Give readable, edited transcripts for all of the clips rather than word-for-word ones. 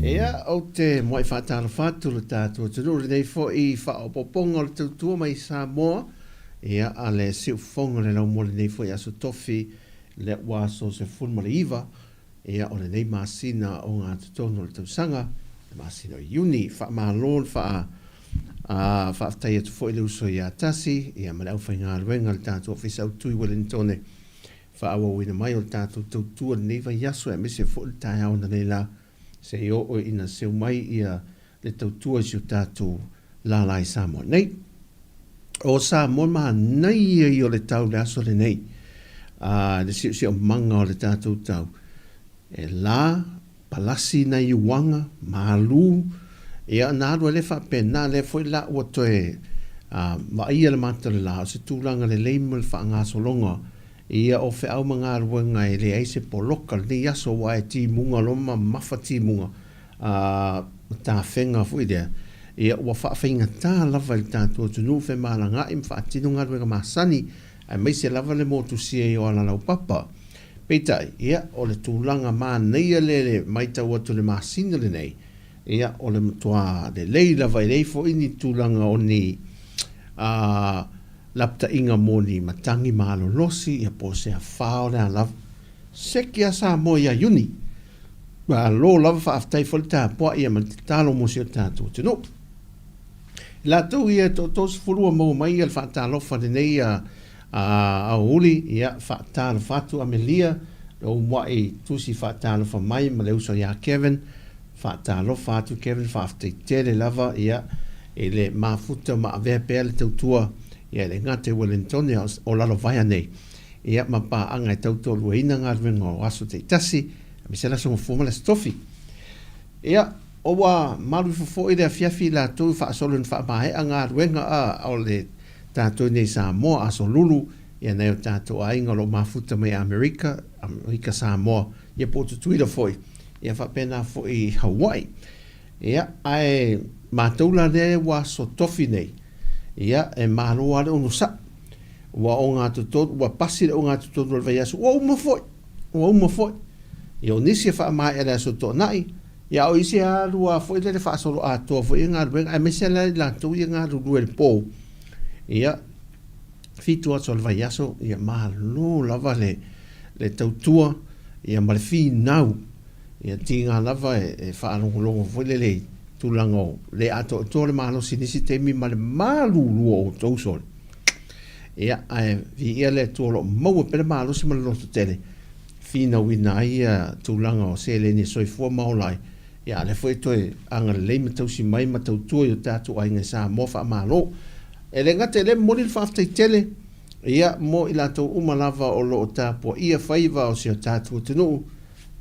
Ia, ou te moai whātālofa atu le tātou atunuu lenei foi i whaopoponga o le tautua mai Samoa, ia, a le siufofoga le lau mo lenei foi aso tofi le ua aso 19, ia, o lenei masina o ngā totonu o le tausaga, le masina o Iuni. Faamalo le wha, a, whaafetai atu foi le uso iā Tasi, ia, ma le aufaigaluega le tātou ofisa o Tui Wellingtone, faaauauina mai o le tatou tautua i lenei vaiaso aemaise foi le taeao ananei la se i oo ina seu mai ia le tautua i si o tatou lala i Samoa nei. O Samoa manaia ia o le tau le aso lenei, a le siosiomaga o le tatou tau, e la palasi nai uaga, malu, ia ona alu ai lea faapena, lea foi la ua toe vaaia le mata o le la, o se tulaga lelei mo le faagasologa ia o feau ma galuega e leai se poloka lenei aso aua e timuga loa ma mamafa timuga a tafega foi lea, ia ua faafaigata lava i le tatou atunuu femalagaai ma faatino galuega masani aemaise lava le motusia i o alalaupapa. Peitai, ia, o le tulaga manaia lea i le matau atu i le masina lenei, ia, o le matua lelei lava, e leai foi ni tulaga o ni a, lapataiga mo ni matagi malolosi, ia, po o se afa o le a lava. Seki a Samoa ia Iuni! Malo lava faafetai foi le tapuai ia ma le tatalo mo si o tatou atunuu. I latou ia e toatosefulu ua maua mai ia le faatalofa lenei a aoauli, ia faatalofa atu Amelia, le umua'i tusi faatalofa mai ma le uso ia Kevin, faatalofa atu Kevin faafetai tele lava ia i le mafuta ma avea pea le tautua ia e le gata i Wellingtone a o Lalovaea nei ia ma paaga e tautoaluaina galuega o aso taitasi aemaise le Aso Gafua ma le Aso Tofi. Ia, ua malu ifo foi le afiafi i latou i faasolo ina faamaea galuega a o le tatou nei Samoa, Aso Lulu, ia nai o tatou aiga o lo o mafuta mai Amerika, Amerika Samoa, ia po o Tutuila foi, ia faapena foi i Hawaii. Ia, ae matou la lea ua Aso Tofi nei, ia, e malo lava le onosai. Ua ogatotonu, ua pasi le ogatotonu o le vaiaso, ua uma foi. Ua uma foi. Ia o nisi e faamaea i le Aso Toonai, ia a o isi e alu lava foi lele faasoloatoa foi ia galuega, aemaise la i latou ia e galulue i le po, ia, fitu aso o le vaiaso, ia malo lava le, le tautua, ia ma le finau, ia tiga lava e, e faalogologo foi lele i tulaga o le atoatoa le malosi i nisi taimi ma le malulu o outou sole. Ia, ae viia le Atua o lo o maua pea le malosi ma le lototele e finauina ai ia tulaga o seleni e soifua ma ola ai, ia a o lea foi e toe agalelei ma tausi mai ma tautua i o tatou aiga i Samoa. Faamalo. E le gata i lea, e momoli le faafetai tele, ia, mo i latou uma lava o lo o tapuaia faiva o si o tatou atunuu,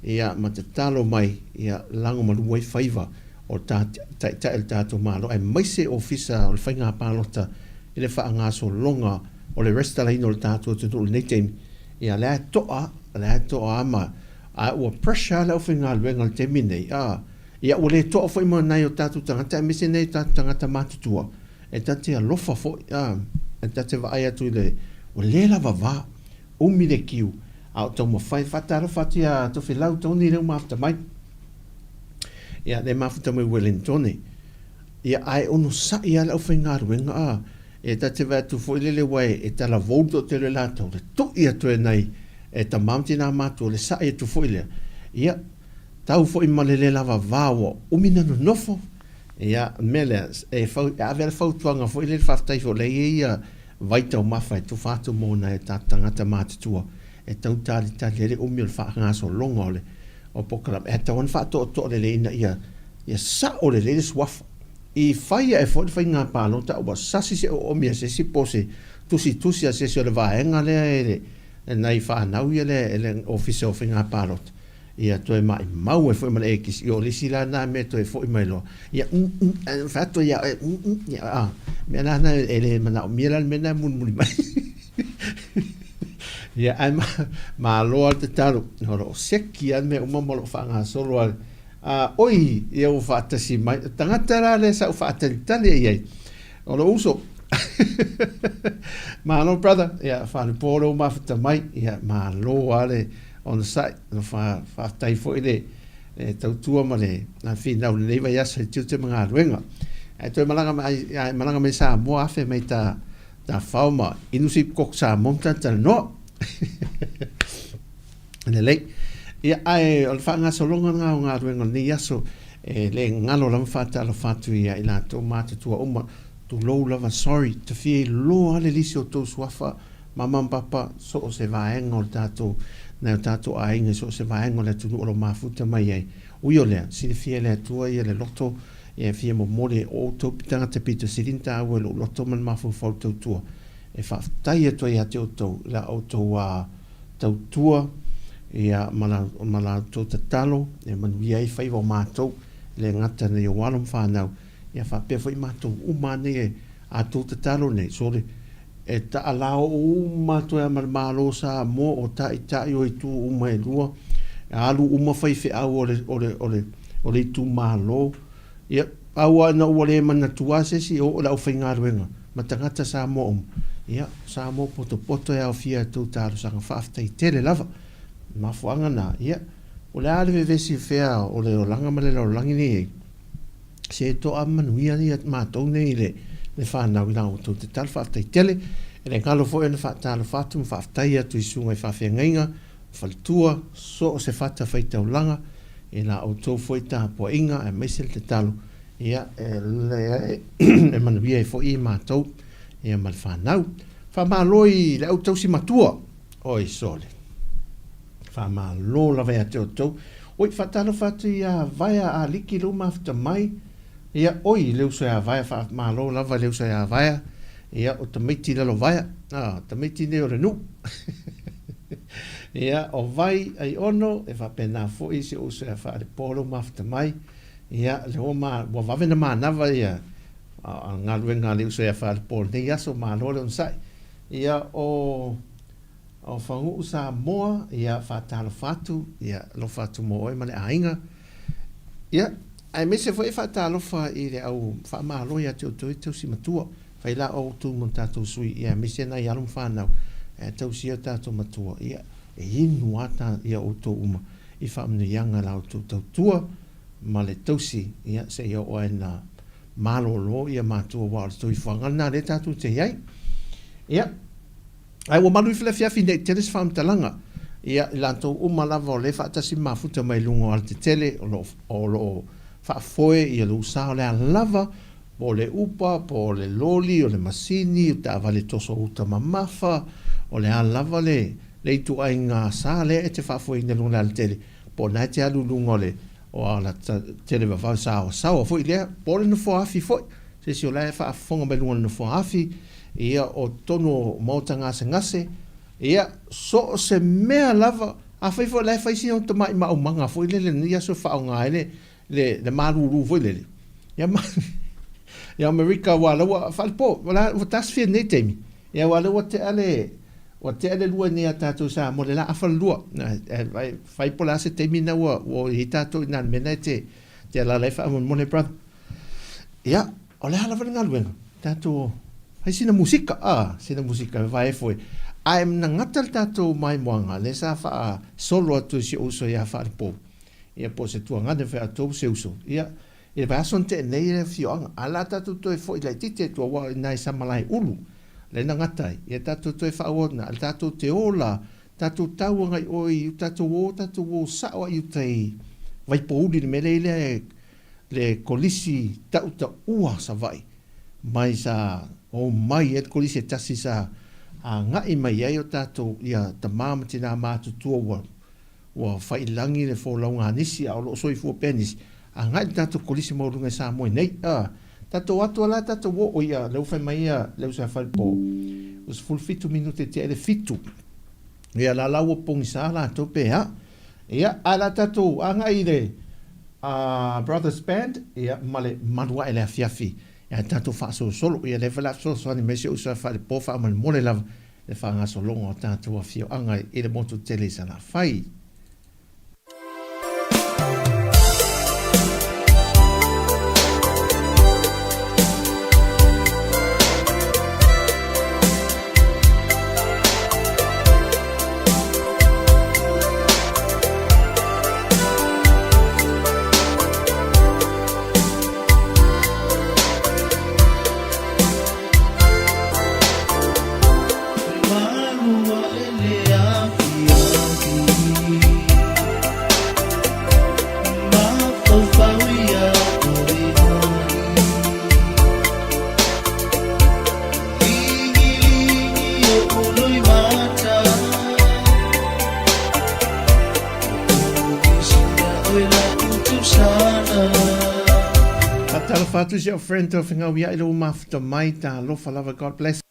ia, ma tatalo mai, ia, lagomalua ai faiva o Taitai o le tatou Malo aemaise Ofisa o le Faiga Palota i le faagasologa o le resitalaina o le tatou atunuu i lenei taimi, ia lea e to'a, lea e to'a ma a ua pressure lava le aufaigaluega i le taimi lenei, a, ia ua le to'a foi ma nai o tatou tagata aemaise nai o tatou tagata matutua, e ta te alofa foi, a, e ta te vaai atu i le, ua le lava va, umi le kiu, a o taumafai, faatalofa atu ia Tofilau Tony lea ua mafuta mai. Ia, lea e mafuta mai Wellingtone. Ia, ae onosai lava le aufaigaluega, a, e ta te vaai atu foi lele aua e talavou le toatele o latou, le tui atu e nai e tama ma tina matua, le sai atu foi lea. Ia, tau foi ma le le lava va ua umi na nonofo. Ia, o le mea lea, e, fau, e ave le fautuaga foi lele, faafetai foi o lea e i ai ia vaitaumafa e tufa atu mo nai o tatou tagata matutua e tau talitali ai le umi o le faagasologa o le o polokalame, e tatau ona faatoatoa lelei ina ia ia sao lelei le suafa. I fai ae foi le faiga palota ua sasi se oomi a se isi po o se tusitusi a se isi o le vaega lea e e nai fanau ia le e le Ofisa o Faiga Palota, ia toe maimau ai foi ma le ekisi. Ia o le isi la na mea toe foi mai loa, ia mm mm ae fai atu ia oe mm mm ia a mea la na e le manaomia la le mea na e mulimuli mai. Ia, ae ma, malo lava le tatalo, o lo o seki lava mea uma ma o lo o faagasolo lava. A, oi, ia ua faatasi mai. O tagata la lea sa ou faatalitali ai i ai, o lou uso. Malo brother, ia, faalepo lou mafuta mai, ia, malo lava le onosai. Fa, faafetai foi le, le tautua ma le finau i lenei vaiaso i tiute ma galuega. Ae toe malaga mai, ae malaga mai Samoa, afe mai ta, Tafao ma inu si kok Samoa ma talatalanoa. Lelei. Ia, ae o le faagasologa lena o galuega o lenei aso, e le galo lava faatalofa atu ia i latou matutua uma, tulou lava, sorry, ta fia iloa lava le lisi o tou suafa, mama ma papa, so o se vaega o le tatou, nai o tatou aiga i so o se vaega o le atunuu o lo o mafuta mai ai. Ui o lea, silafia e le Atua ia le loto E fia momoli e outou tagata pito sili ona taua i lou loto ma le mafaufau tautua, e faafetai atu ai ia te outou i la outou tautua ia ma la, ma la outou tatalo e manuia ai faiva o matou, e le gata nei o alo ma fanau, ia faapea foi matou uma nei e a tou tatalo nei, sole, e taala oo uma atu ai ma le Malo o Samoa, o taitai o itu uma e lua, alu uma faifeau o le, o le, o le, o le itumalo. Ia, pau lava ina ua le manatua se isi, e oo i le aufaigaluega ma tagata Samoa uma, ia, Samoa potopoto e aofia e tou talosaga faafetai tele lava. O le mafuaaga lena, ia, o le a le vevesi fea o le olaga ma le lalolagi nei ai, se toa manuia ia matou nei i le, le fanau i la outou tatalo faafetai tele. E le galo foi ona faatalofa atu ma faafetai atu i susuga i faafeagaiga, faletua, so o se fata faitaulaga. i la outou foi tapuaiga aemaise le tatalo ia e lelei ai e manuia ai foi i matou ia ma le fanau. Faamalo i le au tausi matua, oi sole. Faamalo lava ia te outou. Oi, faatalofa atu ia Vaea Aliki lou mafuta mai. Ia, oi, le uso ia Vaea, faamalo lava le uso ia Vaea. Ia, o tamaiti lalo Vaea. Ah, tamaiti nei o le nuu. Ia, o Vai Aiono, e faapena foi si ou uso ia Faalepo lou mafuta mai. Ia, le ua ma, ua vave na manava ia a galuega a le uso ia Faalepo i lenei aso, malo le onosai. Ia, o O Faguu Samoa, ia, faatalofa atu, ia, alofa atu mo oe ma le aiga. Ia, aemaise foi e faatalofa i le au faamalo ia te outou e tausi matua. Fai la outou ma tatou sui, ia, aemaise nai alo ma fanau, e tausia o tatou matua, ia, e inu lava ta, ia outou uma i faamanuiaga la outou tautua ma le tausi, ia, seia oo lava ina malolo ia matua, aua o le soifuaga lena lea tatou te i ai. Ia. Ae ua malu ifo le afiafi nei tele se faamatalaga. Ia, i latou uma lava o lea e faatasi ma mafuta mai luga o alatetele, o lo o, o lo o faafoe ia lou sa o le a lava, po o le upa, po o le loli, o le masini, o taavale toso uta mamafa, o le a lava le, le ituaiga sa lea e te faafoeina i luga o le alatele, po o lena e te alu i luga o le, o alatele vavao saoasaoa foi lea, po o le nofoa afi foi. Se isi o la e faafofoga mai luga o le nofoa afi, ia, o totonu o maota gasegase, ia, so o se mea lava, afai foi o la e fai sina tamai maumaga foi lele i lenei aso e faaaoga ai le, le, le malulu foi lele, ia, ma, ia Amerika, aua o la ua faalepo, ua, ua tasofia i lenei taimi, ia, aua o lea ua tea le, ua tea le lua nei a tatou i Samoa, le la afa le lua, e fai po o le a se taimi lena ua, ua i ai tatou i ina i le mea lena e te, te alaala ai faamolemole, brother. Ia, o le a lava le galuega, tatou fai sina musika, a, sina musika e vae foi. Ae na gata le tatou maimoaga, lea sa faasolo atu e si ou uso ia Faalepou, ia po o se tuagane foi a outou se uso, ia, i le vaiaso na tea nei le afioaga. Ae o le a tatou toe foi laitiiti atu aua o i ina i Samalaeulu, lea na gata ai, ia tatou toe faaauau atu i ina, ae tatou te o la, tatou tau agai i o i tatou o, tatou o sao lava i uta i Vaipouli i le mea lea e i ai lea le kolisi tautaua Savaii mai sa omai ai le kolisi e tasi sa agai mai ai o tatou ia tama ma tina matutua ua ua faiilagi le folauga a nisi a o lo o soifua pea nisi agai le tatou kolisi maualuga i Samoa nei a tatou atu a la tatou oo ia lea ua fai mai ia le uso ia Falepo ua 17 minute tea i le 7 ia la la ua pogisa latou pe a Ia, ae la tatou agai i le Brothers Band, ia, ma le malu ae le afiafi, ae tatou faasolosolo. Ia, lea foi o le a fesoasoani mai si ou uso a Falepo faamolemole lava le faagasologa o tatou afioaga i le motu tele i Salafai. Faatalofa atu si au friend Toafegauia'i le ua mafuta mai talofa lava God bless.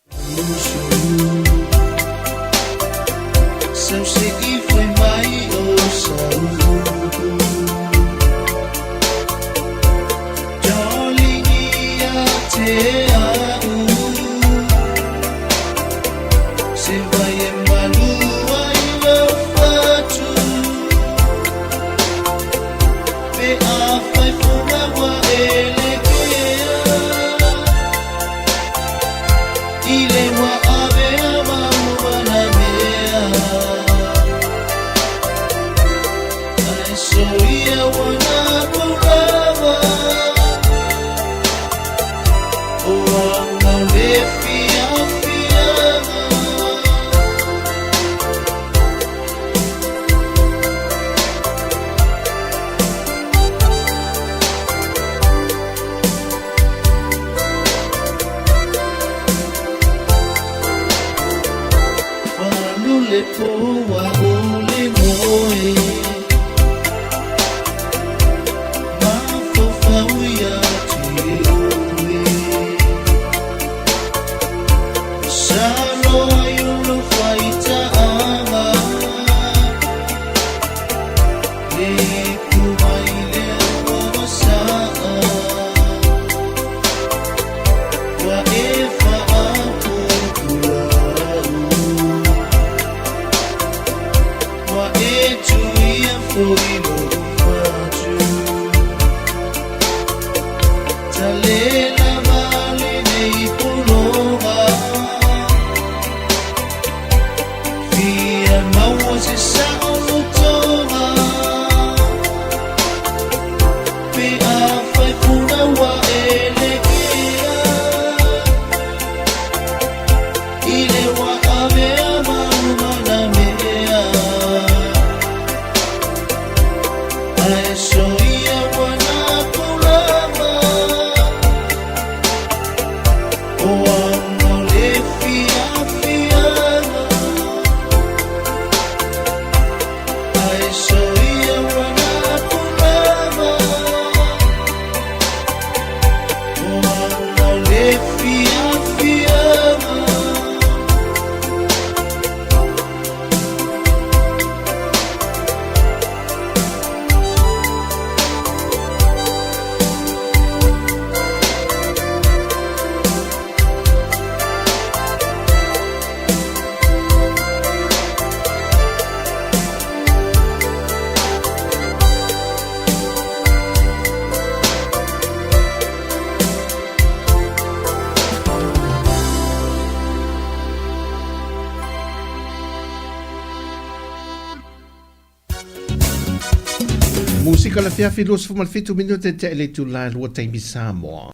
Musika le afiafi 27 minute te le itula e lua taimi Samoa.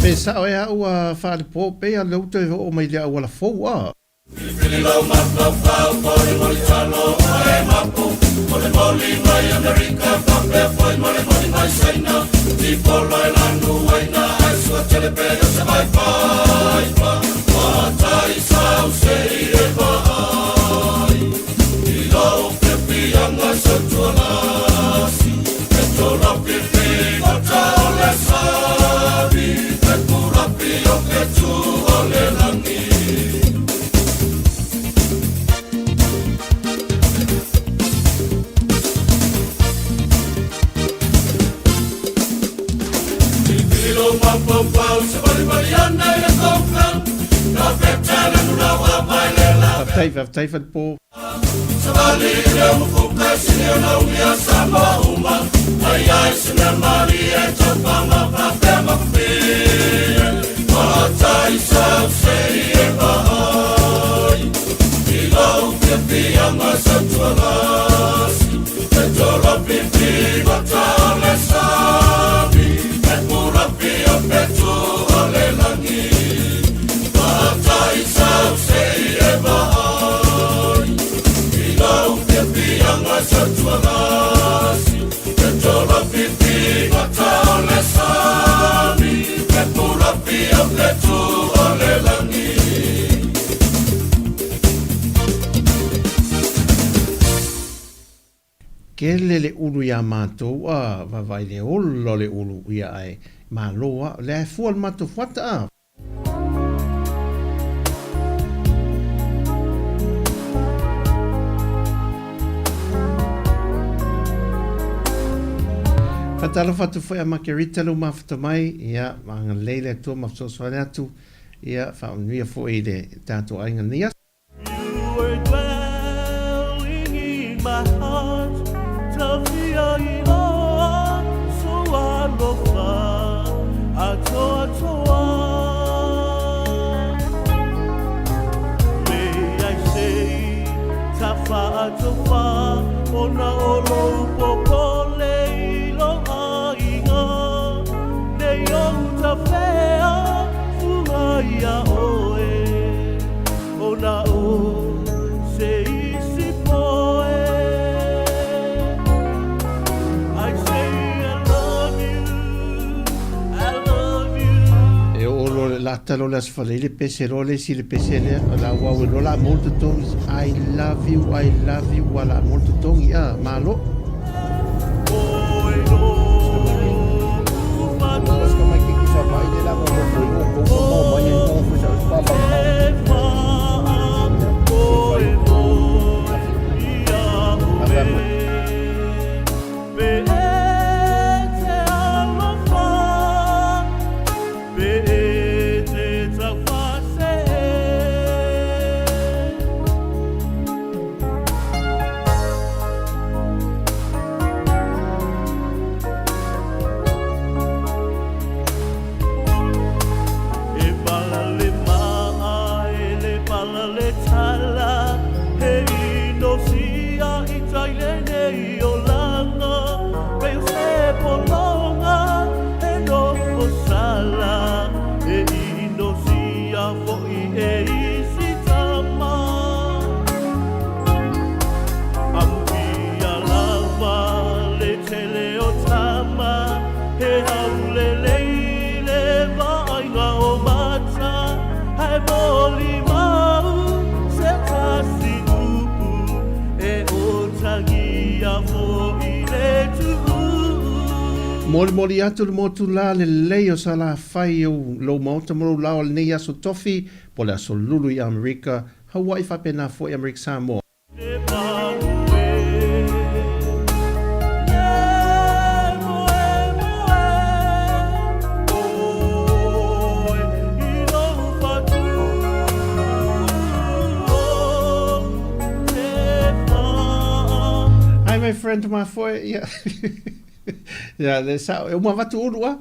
Pe sao ea ua faalepo pei a lea ua toe oo mai le auala fou a. Faafetai, faafetai Falepo. Kele le ulu iā matou a vaavaai le ola o le ulu ia ae malo a lea e fua le matou fuata a. Faatalofa atu foi a Makerita lou mafuta mai, ia, agalelei le Atua ma fesoasoani atu, ia, faamanuia foi i le tatou aiga nei aso. a tala o le Aso Faraile pese loa le isi i le pese lea, o le a auau ai loa o le a maua le totogi, I love you, I love you, ua o le a maua le totogi, a, malo. Molimoli atu le motu la lelei o Salafai i lou maota ma lou lao i lenei aso tofi po o le aso lulu i Amerika, Hawaii faapena foi Amerika Samoa. Hi my friend Mafoe. Yeah. Yeah, le sao. E uma avatu ulu a.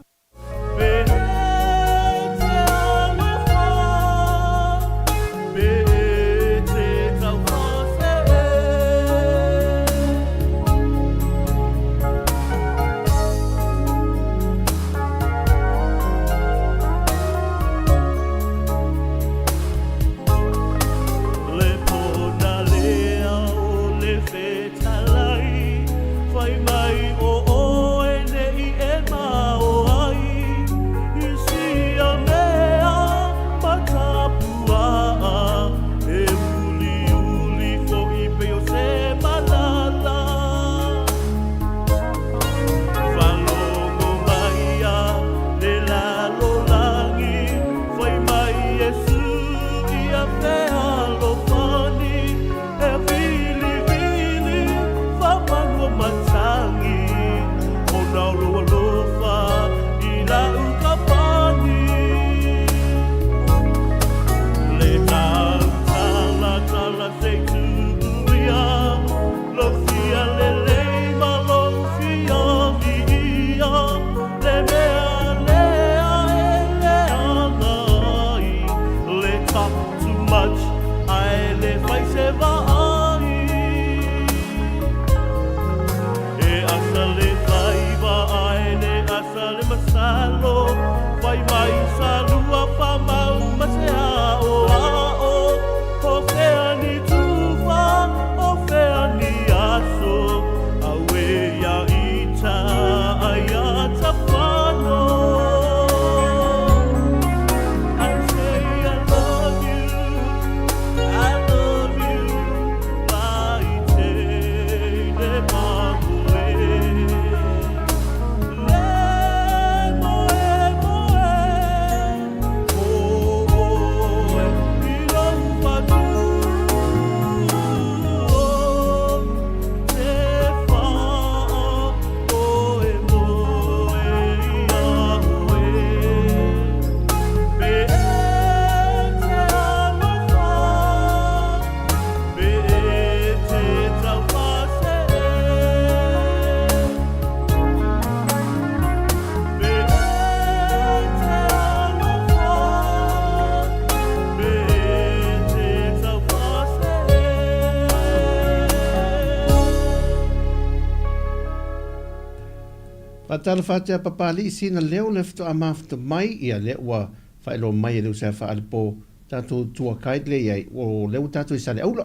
Faatalofa atu ia Papalii sina leo le faatoa mafuta mai ia lea ua faailoa mai e le uso ia Faalipo tatou tour guide lea iai o lea ua tatou i Saleaula.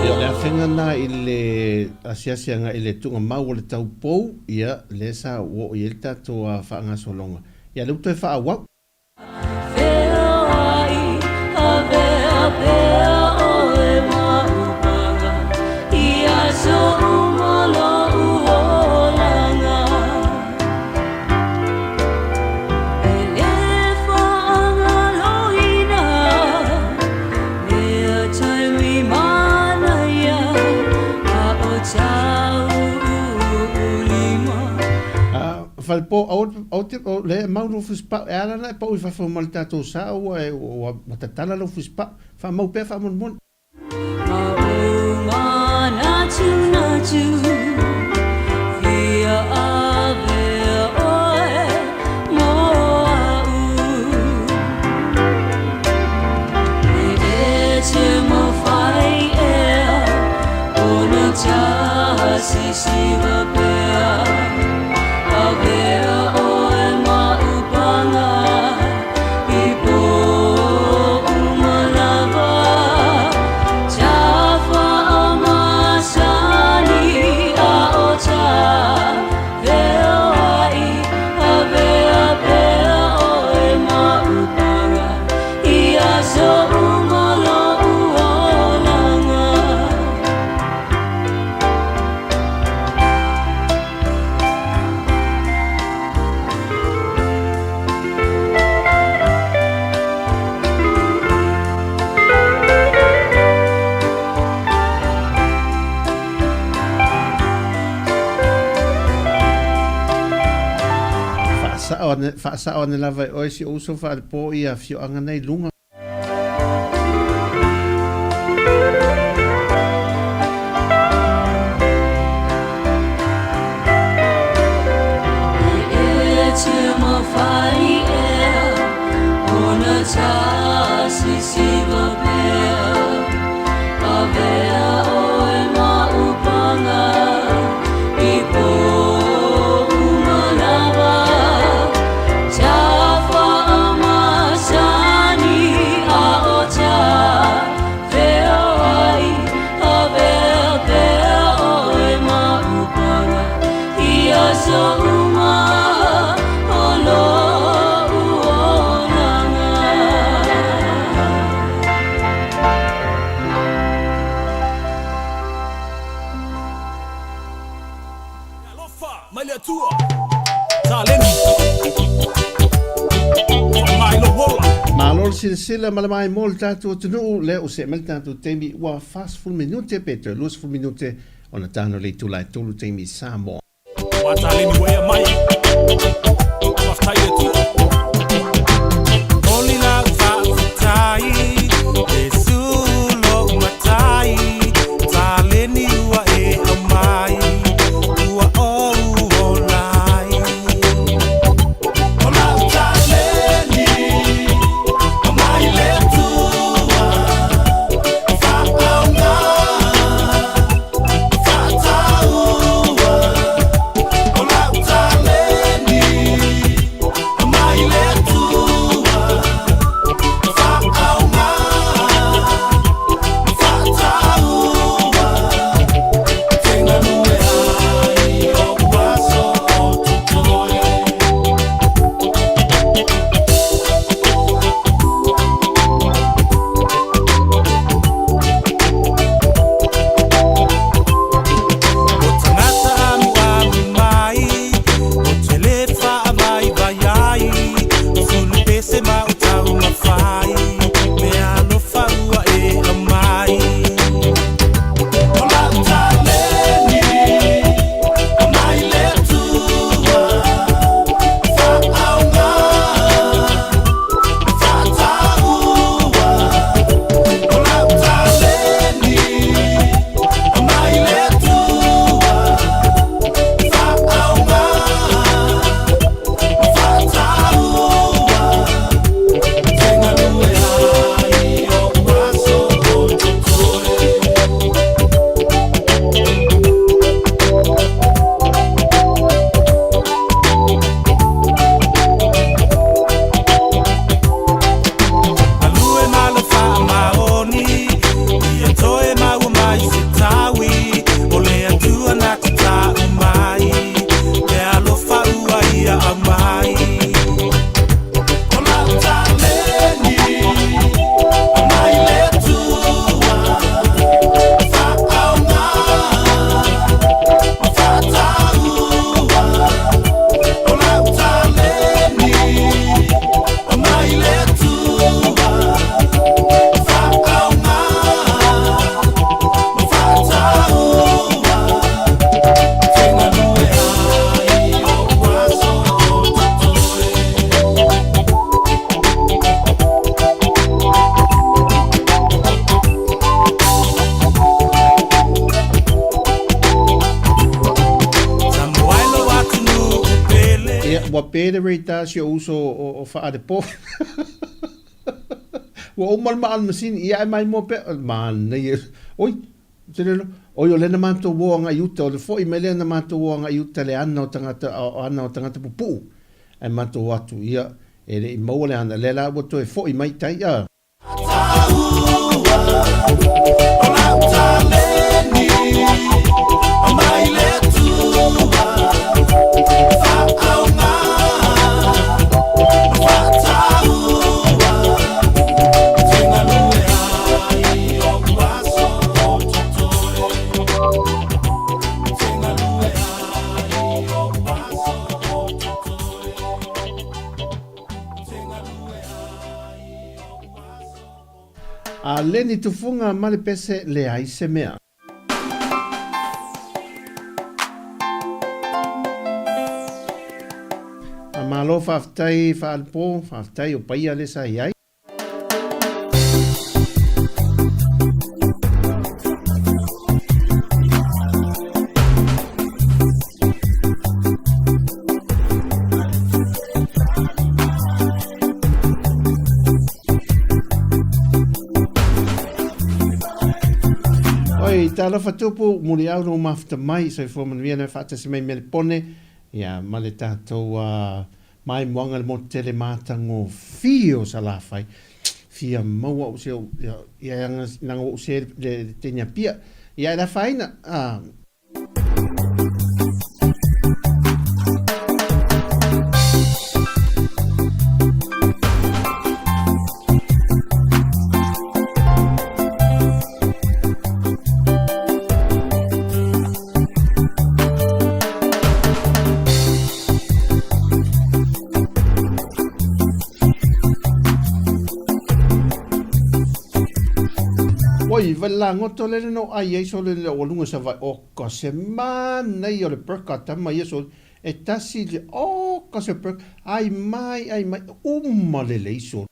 Ia, o le afega lena i le asiasi agai i le tuugamau o le tau pou, ia, lea sa oo i ai le tatou faagasologa. Ia, lea ua toe faaauau. Falepo, aua te, o lea e mau lou fusipau, e ala ona e pau i fafo ma le tatou sa ua, ua tatala lou fusipau. Faamau pea faamolemole. Faasao ane lava e oe si ou uso faalepo i afioaga nei luga. Malo le silasila ma le maimoa o le tatou atunuu, lea ua see mai le tatou taimi ua 40 minute pe toe 20 minute ona tano le itula e tolu taimi i Samoa. Ua taleni ua ea mai. Faafetai i le Atua. Momoli lau faafetai, Iesu lou Matai, taleni ua e aumai, ua ou ola ai. O lau taleni, aumai le Atua, faaaoga, faataua. O lau taleni, aumai le Atua, faaaoga, faataua. Te galue ai ou aso o totoe. O tagata amuamu mai, ou te le faavaivai ai, sulu pese ma o taumafai, mea alofa ua e aumai. O lau taleni, aumai le Atua, faaaoga, faataua. O lau taleni, aumai le Atua, faaaoga, faataua. Te galue pe le radar si ou uso o Faalepo. Ua uma le maa o le masini, ia ae maimoa pea, manaia. Oi, ou te le iloa. Oi, o lea na matou o agai i uta, o le foi mai lea na matou o agai i uta i le ana o tagata, ana o tagata pupuu. Ae matou o atu, ia, e le i maua le ana, lea la ua toe foi mai i tai, a. A Lenny Tufunga ma le pese leai se mea. A malo faafetai Faalepo, faafetai o paia le sa i ai. Oi, talofa tupu, muliau lou mafuta mai, soifua manuia le faatasi mai me le pone, ia, ma le tatou maimoaga le motu tele matagofie o Salafai. Fia maua ou se, ia, ia, naga ou se le teine Apia. Ia, e le afaina, Oi, vai lagoto le no ai ai sole le ua lunga sa vai o ka se manaia o le burger a tama ia sole e tasi le o ka se burger ai mai ai mai uma lelei sole.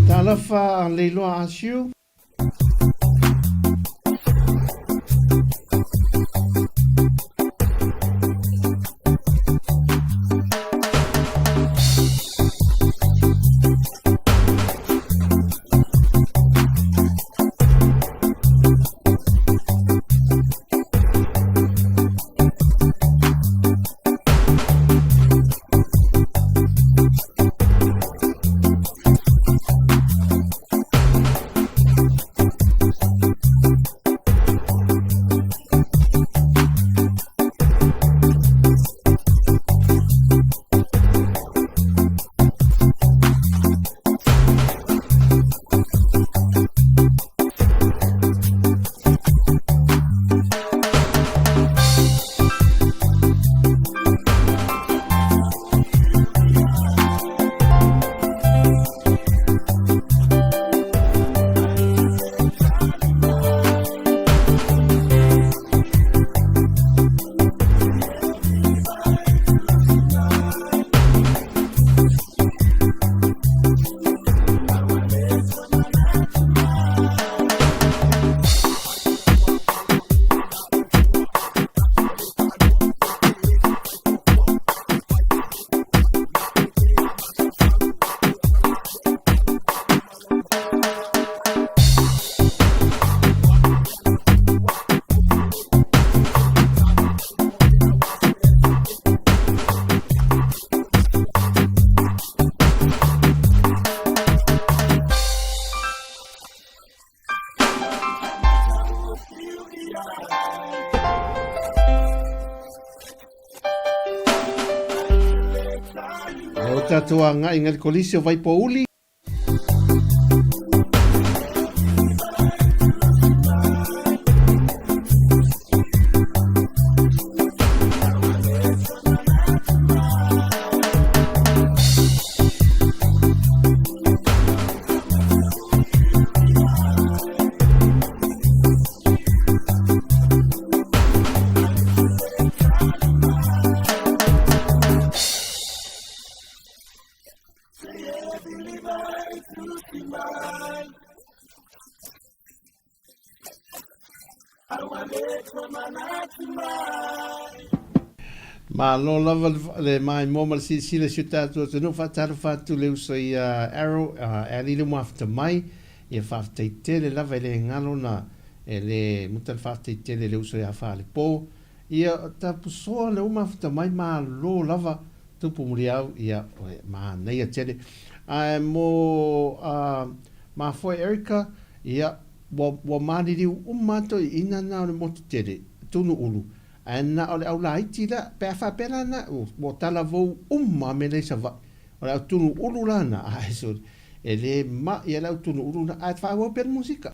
Talofa a Leiloa Asiu. O tatou agai ngai le Kolisi o Vaipouli. Malo lava le maimoa ma le silasila i si o tatou atunuu. Faatalofa atu le uso ia Arrow, Ali le mafuta mai. Ia faafetai tele lava e le galo na e le muta le faafetai tele i le uso ia Falepo. Ia tapusoa le uma mafuta mai malo lava tupu muliau ia manaia tele. Ae mo mafoe Erica, ia ua maliliu uma atu i ina na o le motu tele, Tunuulu, ae na o le au laiti la, pe a faapea la na, ua talavou uma mea la i Savaii. O le au Tunuulu la na, ae sorry, e le mai a le au Tunuulu na, ae faaauau pea le musika.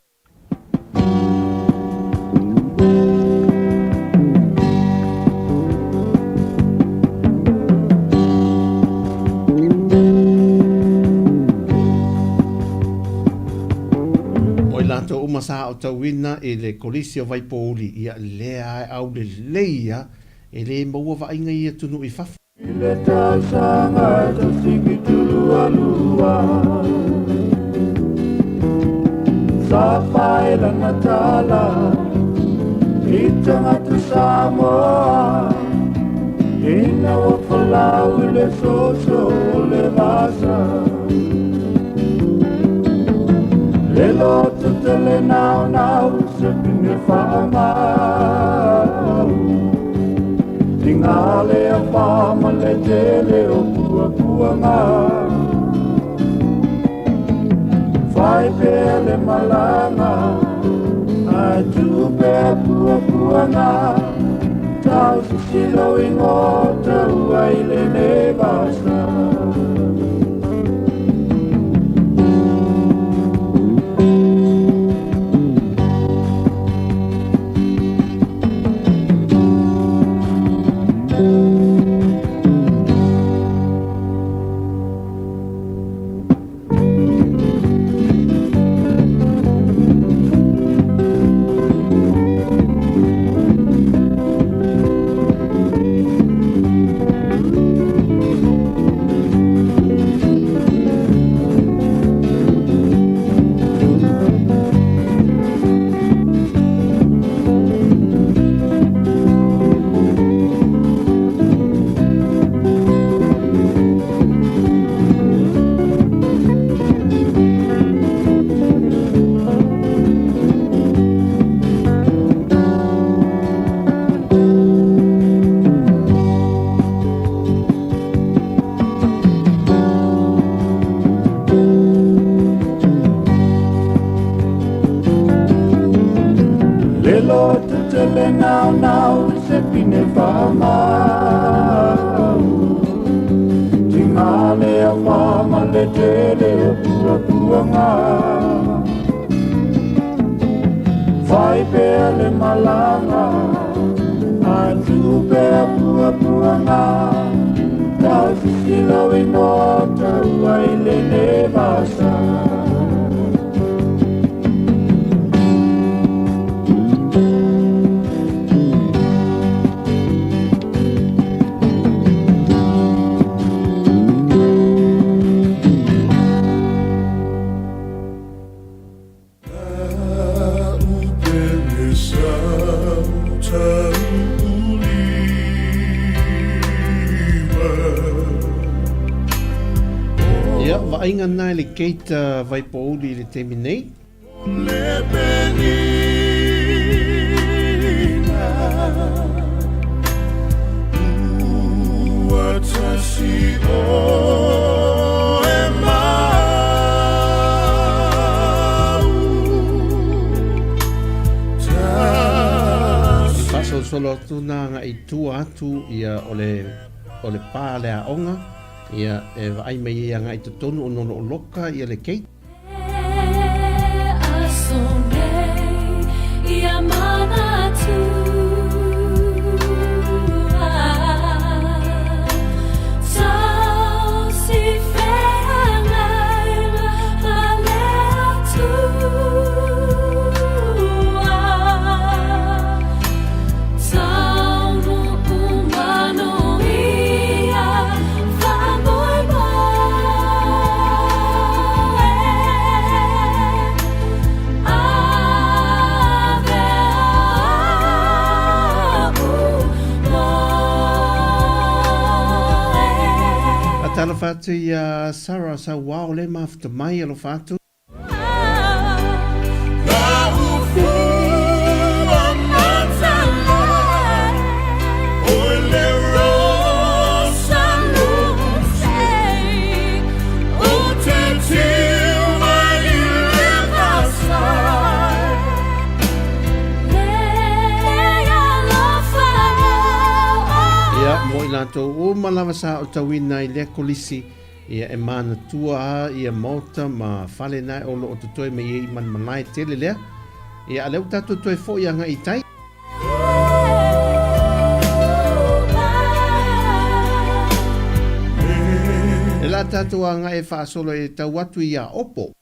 O i latou uma sa aotauina i le Kolisi o Vaipouli, ia lea e aulelei ia, e le maua vaaiga i atunuu i fafo. I le tausaga e 172, Sa fai lana tala i tagata Samoa, Ina ua folau i le soso o le vasa. Le loto tele naunau se pine faamau, Tiga le afa ma le tele o puapuaga. Fai pea le malaga ae tuu pea puapuaga, Tau sisilo i gota ua i lenei vasa. Le loto tele naunau i se pine faamau, Tiga le afa ma le tele o puapuaga. Fai pea le malaga ae tuu pea puapuaga, Tau sisilo i gota ua i lenei vasa. Ia, vaaiga na i le gate Vaipouli i le taimi nei. Faasolosolo atu na agai i tua atu ia o le o le pa le aoga ia e vaai mai ai agai i totonu ona o lo o loka ia le gate. Alofa atu iā Sarah Sauao le mafuta mai, alofa atu. Ia, mo i latou uma lava sa aotauina i lea kolisi, ia e manatua a ia maota ma fale na o lo o totoe mai ai i Manumalae tele lea. Ia, a lea ua tatou toe foi agai i tai. E la tatou agai e faasolo e tau atu iā Opo.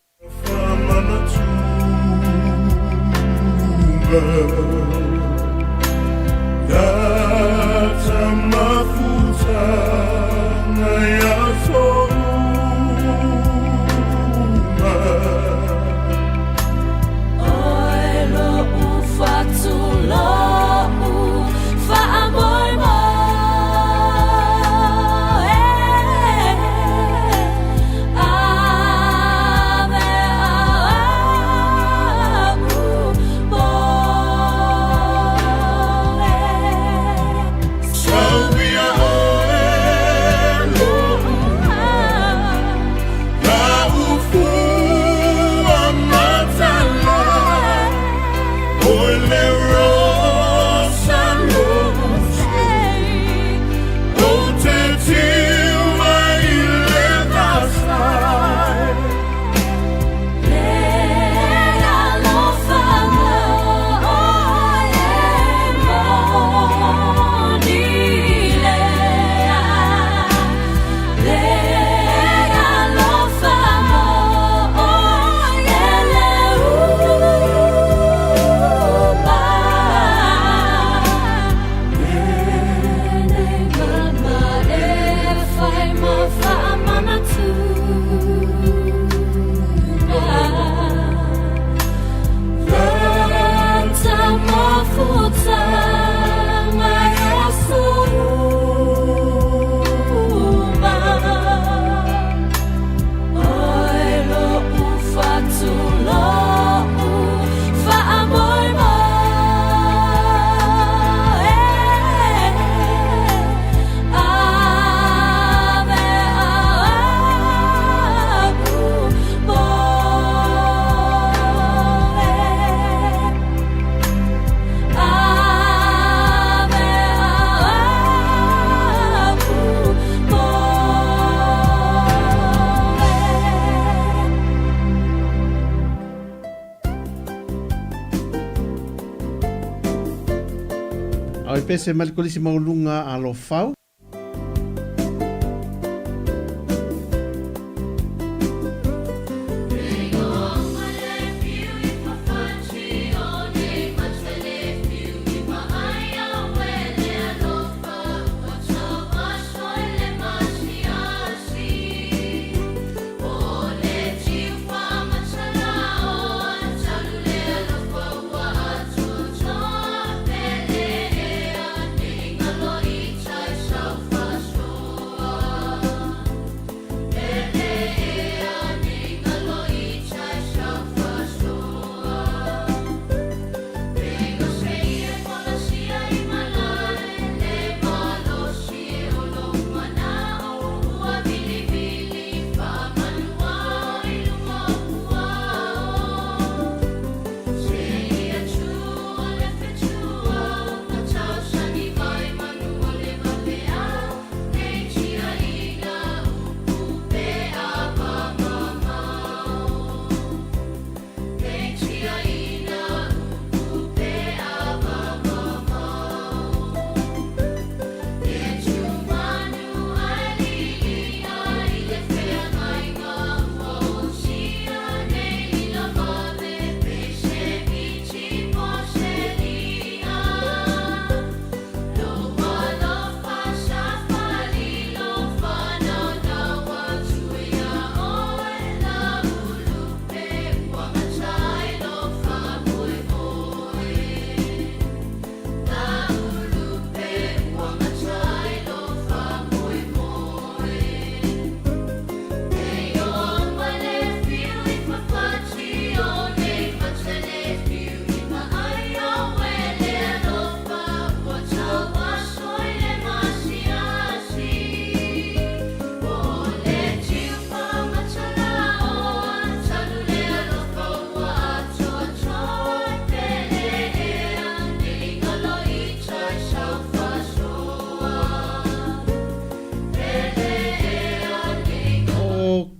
Oi pese mai le kolisi maualuga a Lofau.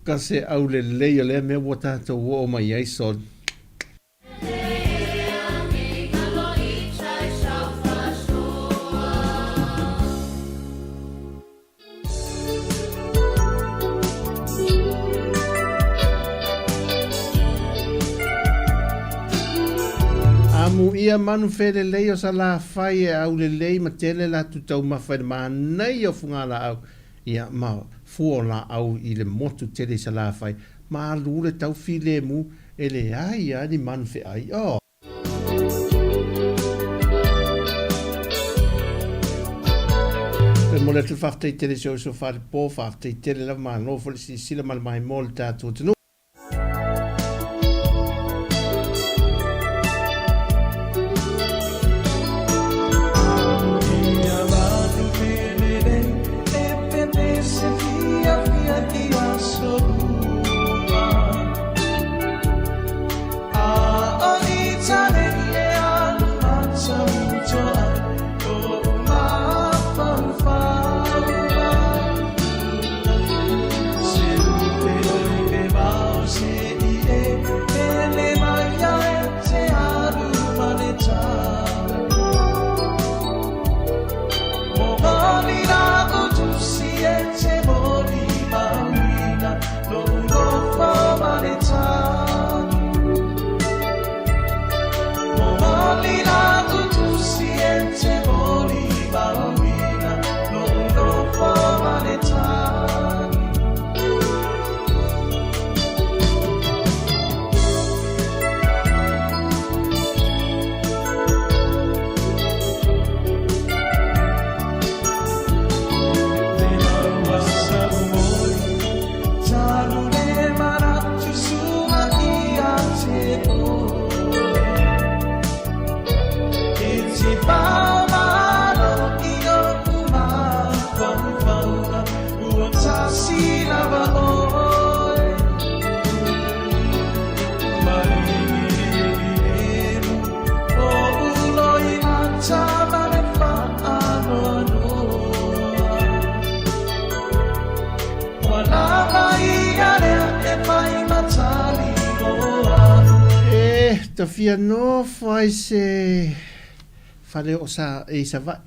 Oka se aulelei o lea mea ua tatou oo mai ai, soli. Amuia manu felelei o Salafai e aulelei ma tele latou taumafa i le manaia o fugalaau ia ma fua o laau i le motu tele i Salafai ma alu le tau filemu e leai lava ni manu feai. Oh. E momoli atu le faafetai tele i si ou uso falepo, faafetai tele lava, malo foi le silasila ma le maimoa o le tatou atunuu. E ta fia nofo ai se fale o sa i Savaii.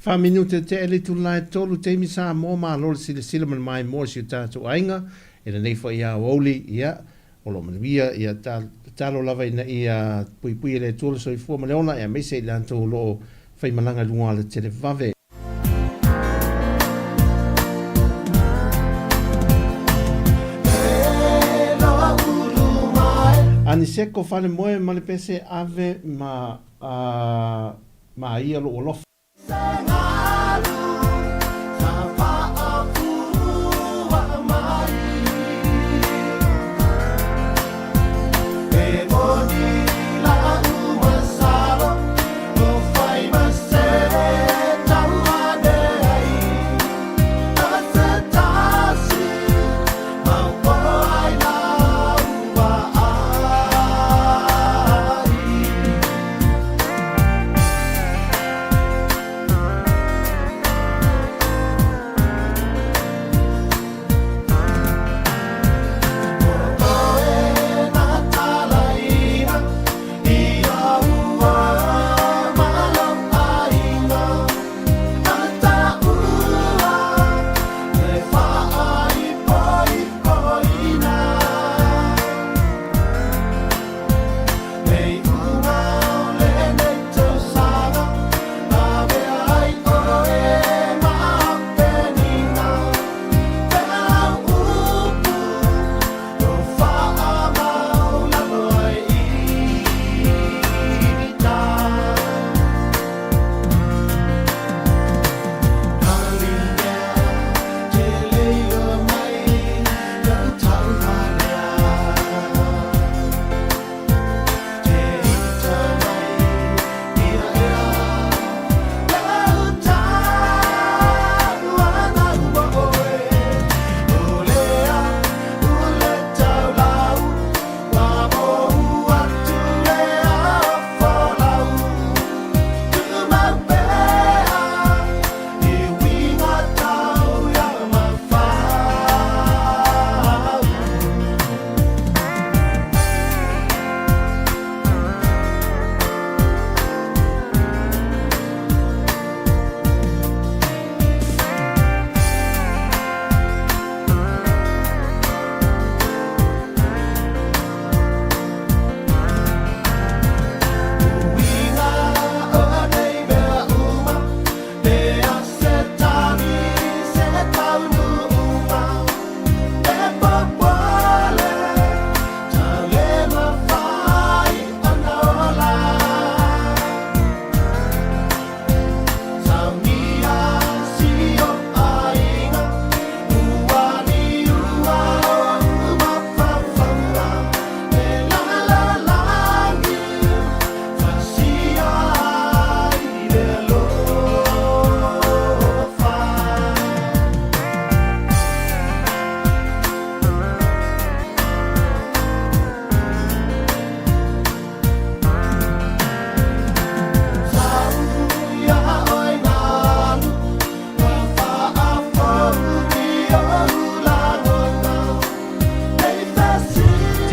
Faaminute tea le itula e tolu taimi Samoa malo le silasila ma le maimoa i si o tatou aiga i lenei foi aoauli ia o lo o manuia ia tatalo lava ina ia puipui e le Atua le soifua ma le ola aemaise i latou o lo o faimalaga i luga o le televave. Aniseko Falemoe ma le pese ave ma ma ia lou alofa.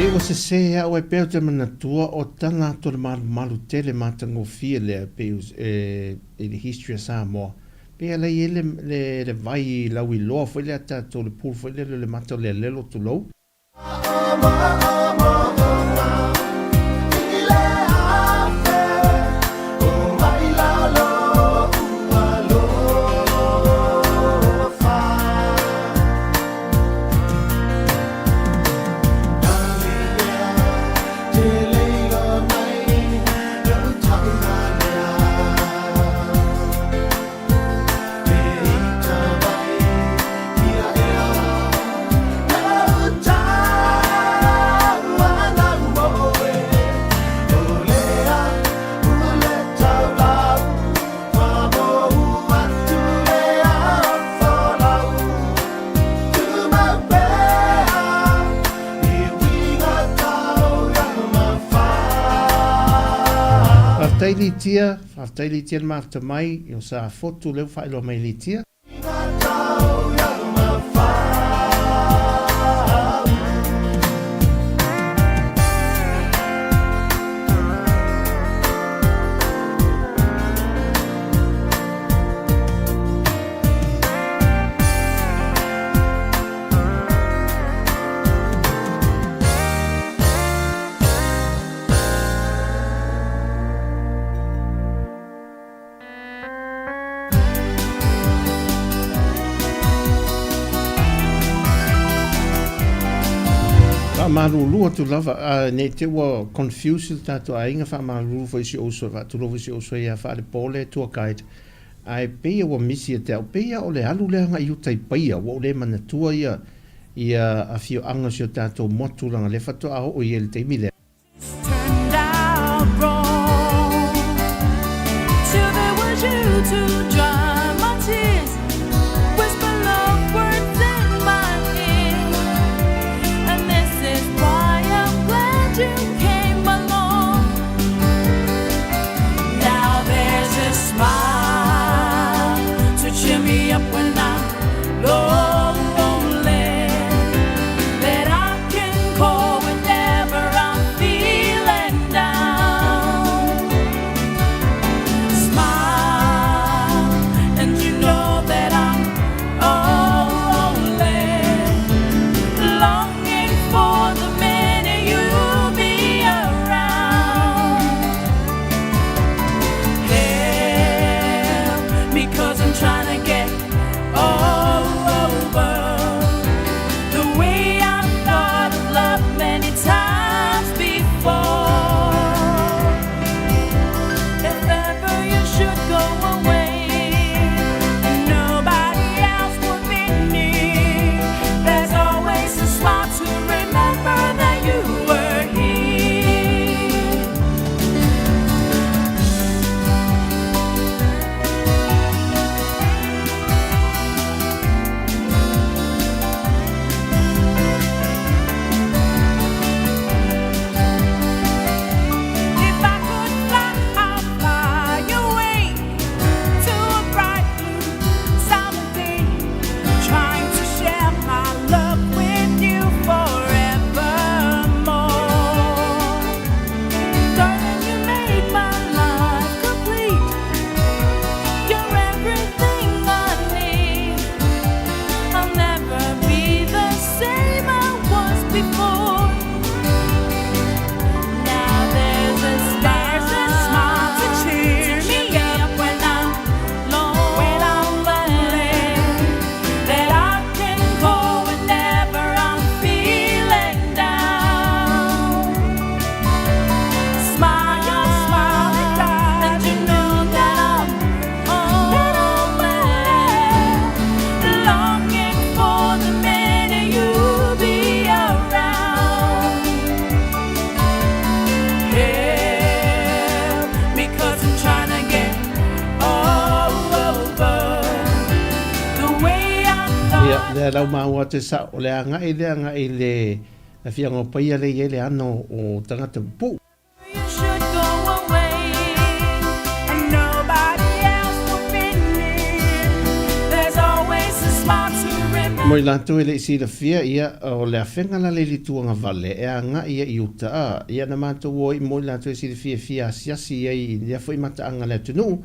Te ua sesē au e pea o te manatua o tala atu o le malumalu tele matagofie lea pei i le history a Samoa. Pei ala i ai le, le, le vai lauiloa foi lea tatou, le pool foi lea le mata o le alelo tulou. Faafetai Litia, faafetai Litia le mafuta mai i o Safotu lea ua faailoa mai Litia. Faamalulu atu lava, ne i te ua confuse le tatou aiga, faamalulu foi i si ou uso, faatulou foi i si ou uso ia Faalepo le tour guide, ae pei ua misi ia te au, pei lava o le alu lea agai i uta i Paia, ua ou le manatua ia ia afioaga o si o tatou motu leaga o lea faatoa oo i ai i le taimi lea. Ia, lea lau maua atu e sao, o le agai lea agai i le afiaga o Paia lea e i ai le ano o tagata pupuu. Mo i latou e le i silafia, ia, o le afega la le i le tuagavale e agai ia i uta, a, ia na matou o ai mo i latou e silafia e fia asiasi i ai i lea foi mataaga a le atunuu,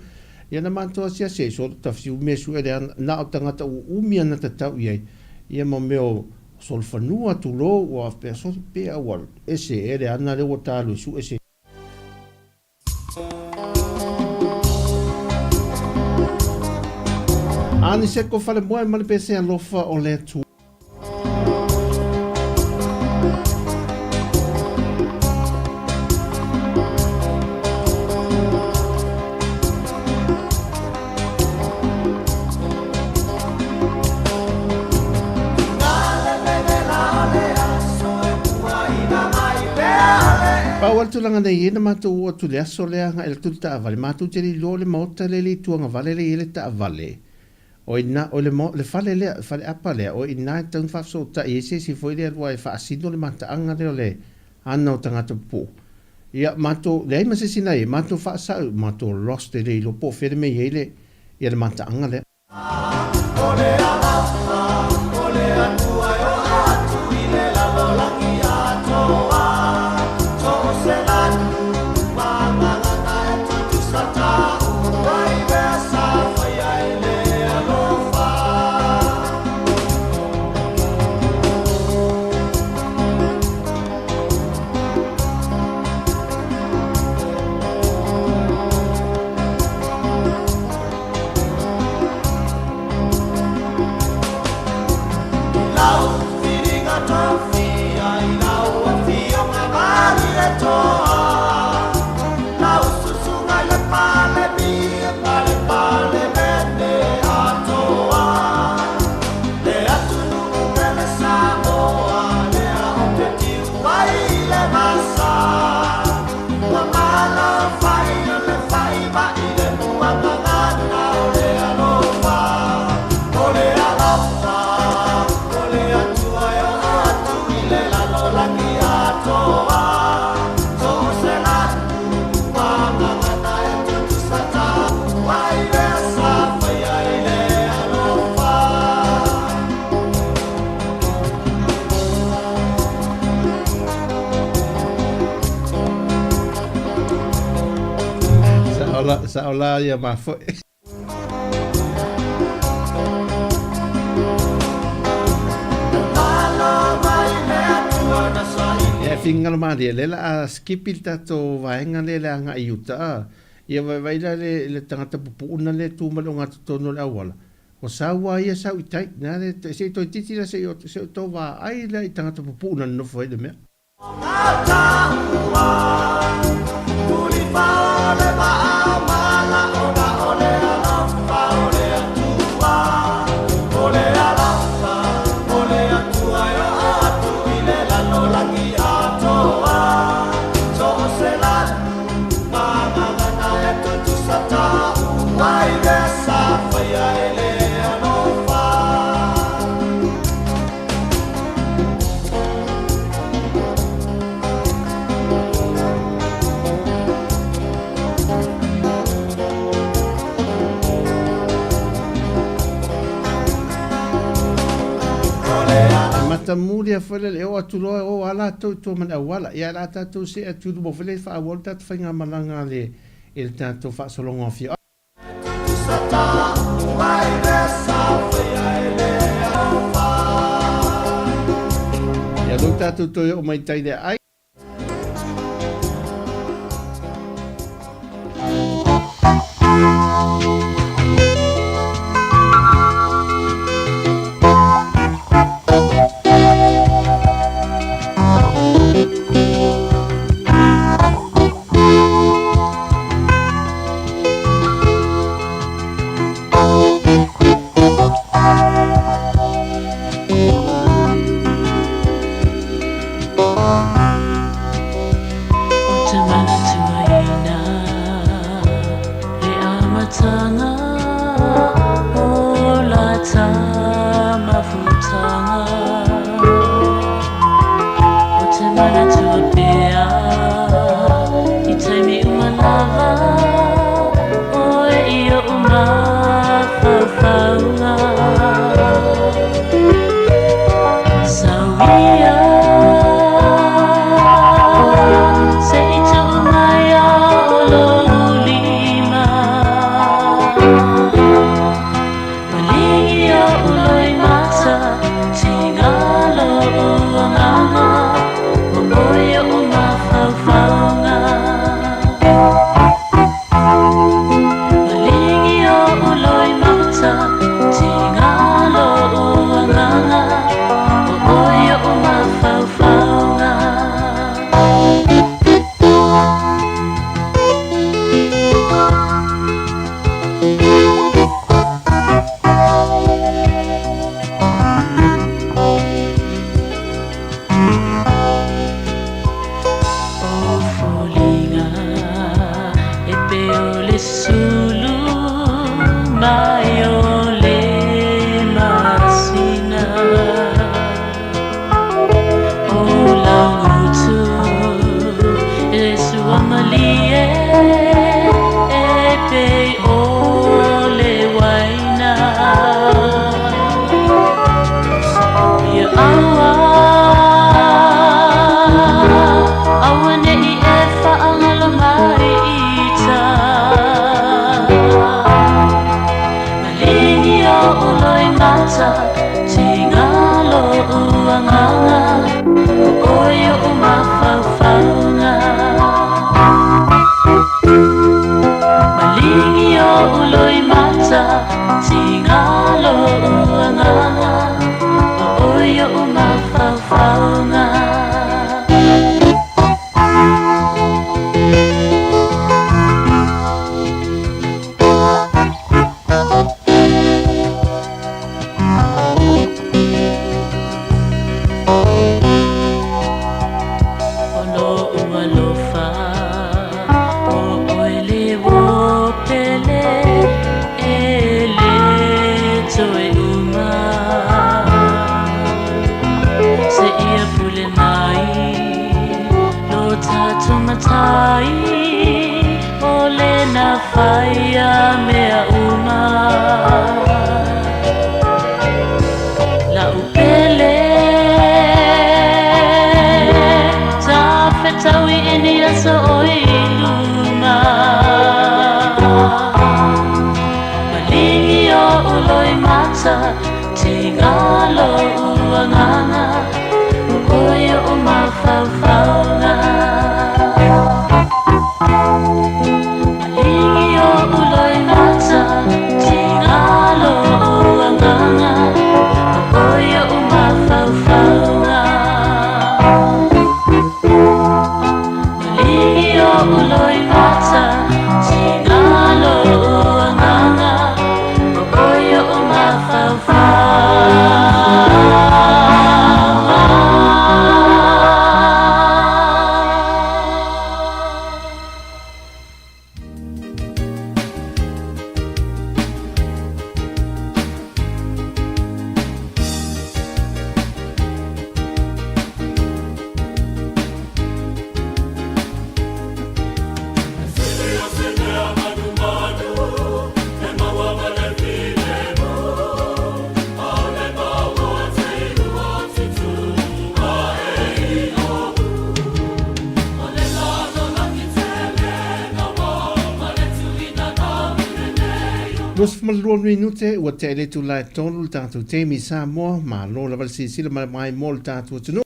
ia na matou asiasi ai, solo tafiu mea sue le ana, na o tagata uumi ana tatau i ai, ia ma mea o solofanua, tulou, ua faapea, solo pea ua ese ea le ana lea ua ta alu e sue se. Aniseko Falemoe ma le pese alofa o le Atua. Pau a le tulaga nei e na matou oo atu i le aso lea agai atu le taavale, matou te le iloa o le maota lea e le i tuagavale lea e i ai le taavale. O i ina, o le le fale lea, le faleapa lea, o i ina e tatau ona faafesootai ai se isi foi lea lua e faasino le mataaga lea o le ana o tagata pupuu. Ia, matou, leai ma se isi na i ai, matou faasau, matou lost e le iloa po o fea le mea e i ai le, ia le mataaga lea. Sao la ia mafoe. Ia fingalo malie le la a skipi le tatou vaega lea le agai i uta a. Ia vaivai la le le tagata pupuuna lea e tu ma le ogatotonu o le auala. Ua sau a ia sau i tai. Na le se i toeitiiti la se i se i tou vaai la i tagata pupuuna nonofo ai le mea. E matamuli a foi le o atu loa e o a latou i tua ma le auala. Ia o le a tatou see atu i luma foi lea e faaauau le tatou faigamalaga a le i le tatou faasologa o afioaga. Ia lou tatou toe oo mai tai le aai. O te manatua ina le amatanga o la tamafutanga. O te manatua pea i taimi uma lava oe i oʻu mafaufauga. Sauia se i tuu mai a o lou lima. Maligi oʻu loimata, tigalo ou agaga, o oe oʻu mafaufauga. Maligi oʻu loimata, tigalo ou agaga, o oe oʻu mafaufauga. O loʻu alofa ʻo ʻoe le uō pele e le toe uma. Seia pule mai lo tatou matai o le na whaia mea uma. La'u pele ta fetaui i ni aso o i luma. Malingi oʻu loimata, tiga loʻu agaga, ʻo ʻoe oʻu mafaufauga. Malingi oʻu loimata, tiga loʻu agaga, ʻo ʻoe oʻu mafaufauga. Malingi oʻu loimata, tiga loʻu agaga, ʻo ʻoe oʻu mafaufauga. 22 minute ua tea i le itula e tolu le tatou taimi i Samoa, malo lava le silasila ma le maimoa o le tatou atunuu.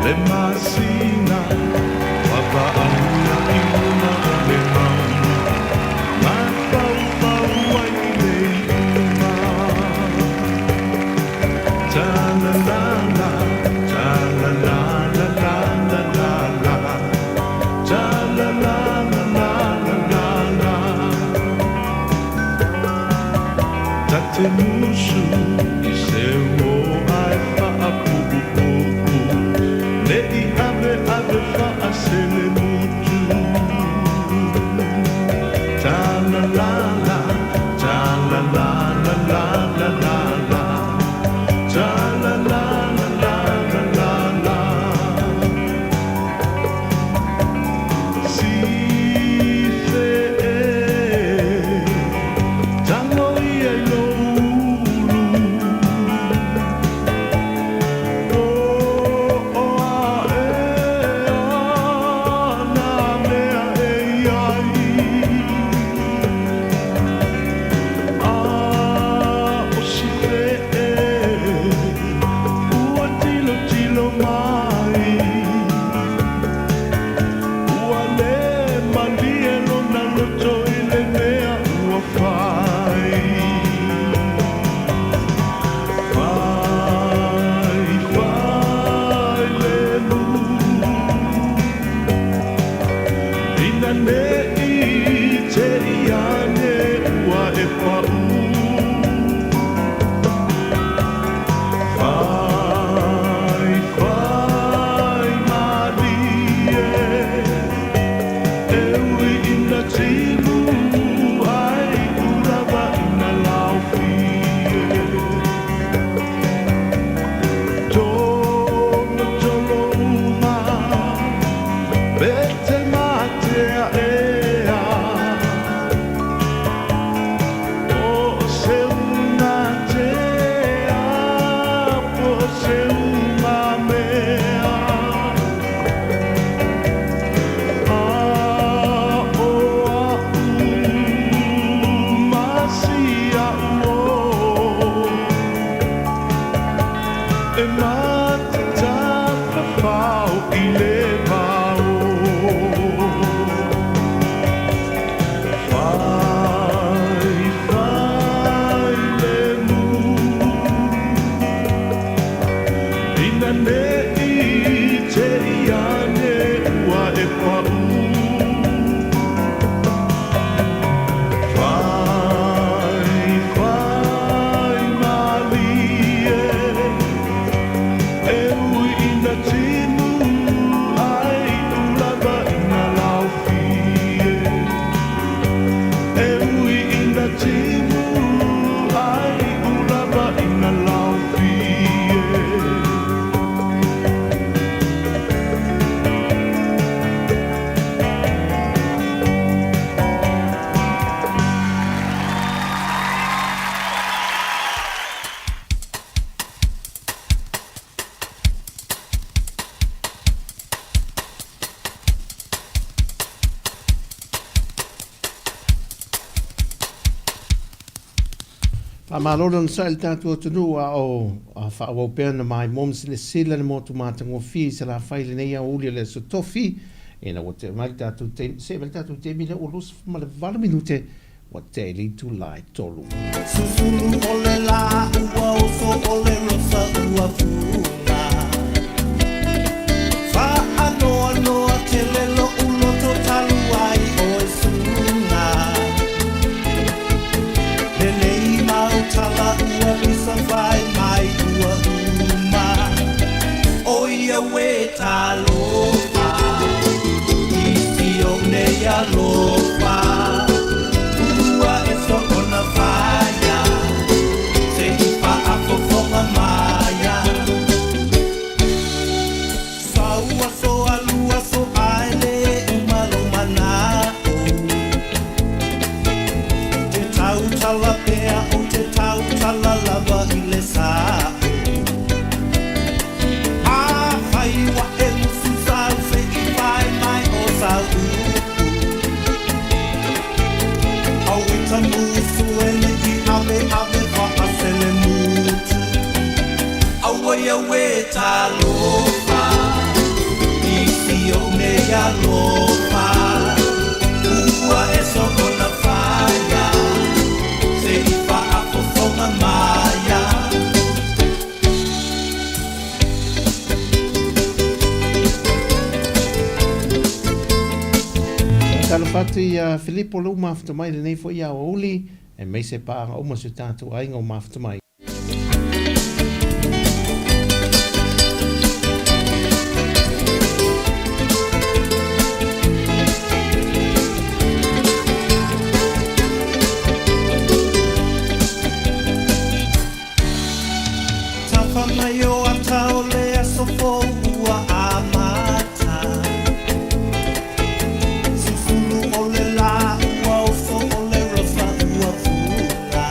Le masina vaavaaia i luga o le mauga, mafaufau ai i le iuga. Ta-la-la-la, ta-la-la-la-la-la-la-la, ta-la-la-la-la-la-la. Ta te musu i se uō ae faapuupuu, ne i ave E matafafao i le vao. Fai, fai le mu. Ina ne i te i ane ua e pau. Fai, fai malie. E ui ina timu ai ulava ina laufie. E ui ina timu ai ulava ina laufie. Faamalo le onosai i le tatou atunuu a o faaauau pea ona maimoa ma silasila le motu matagofie i Salafai i lenei aoauli o le Aso Tofi ina ua tea mai le tatou taimi, see mai le tatou taimi lea ua 28 minute ua tea i le itula e 3. Susulu o le la ua oso o le rosa ua funa. Faanoanoa tele lo'u loto talu ai oe suga. Lenei mau tala ua pisa fai mai ua uma. O ia ue talofa i si ou nei alofa. Ua e soona faia se i faafofoga maia. Sau aso alu aso ae le uma lou mana'o. Te tautala pea ou te tautala lava i le sa'o. Afai ua e musu sau se i fai mai o sau upu. Auita musu e le i ave ave faaselemutu. Aua ia ue talofa i si ou nei alofa. Ua e soona faia se i faafofoga maia. Talofa atu ia Filipo lou mafuta mai lenei foi aoauli aemaise paaga uma o si o tatou aiga o mafuta mai. Tafa mai o ata o le aso fou ua amata. Susulu o le la ua oso o le rosa ua funa.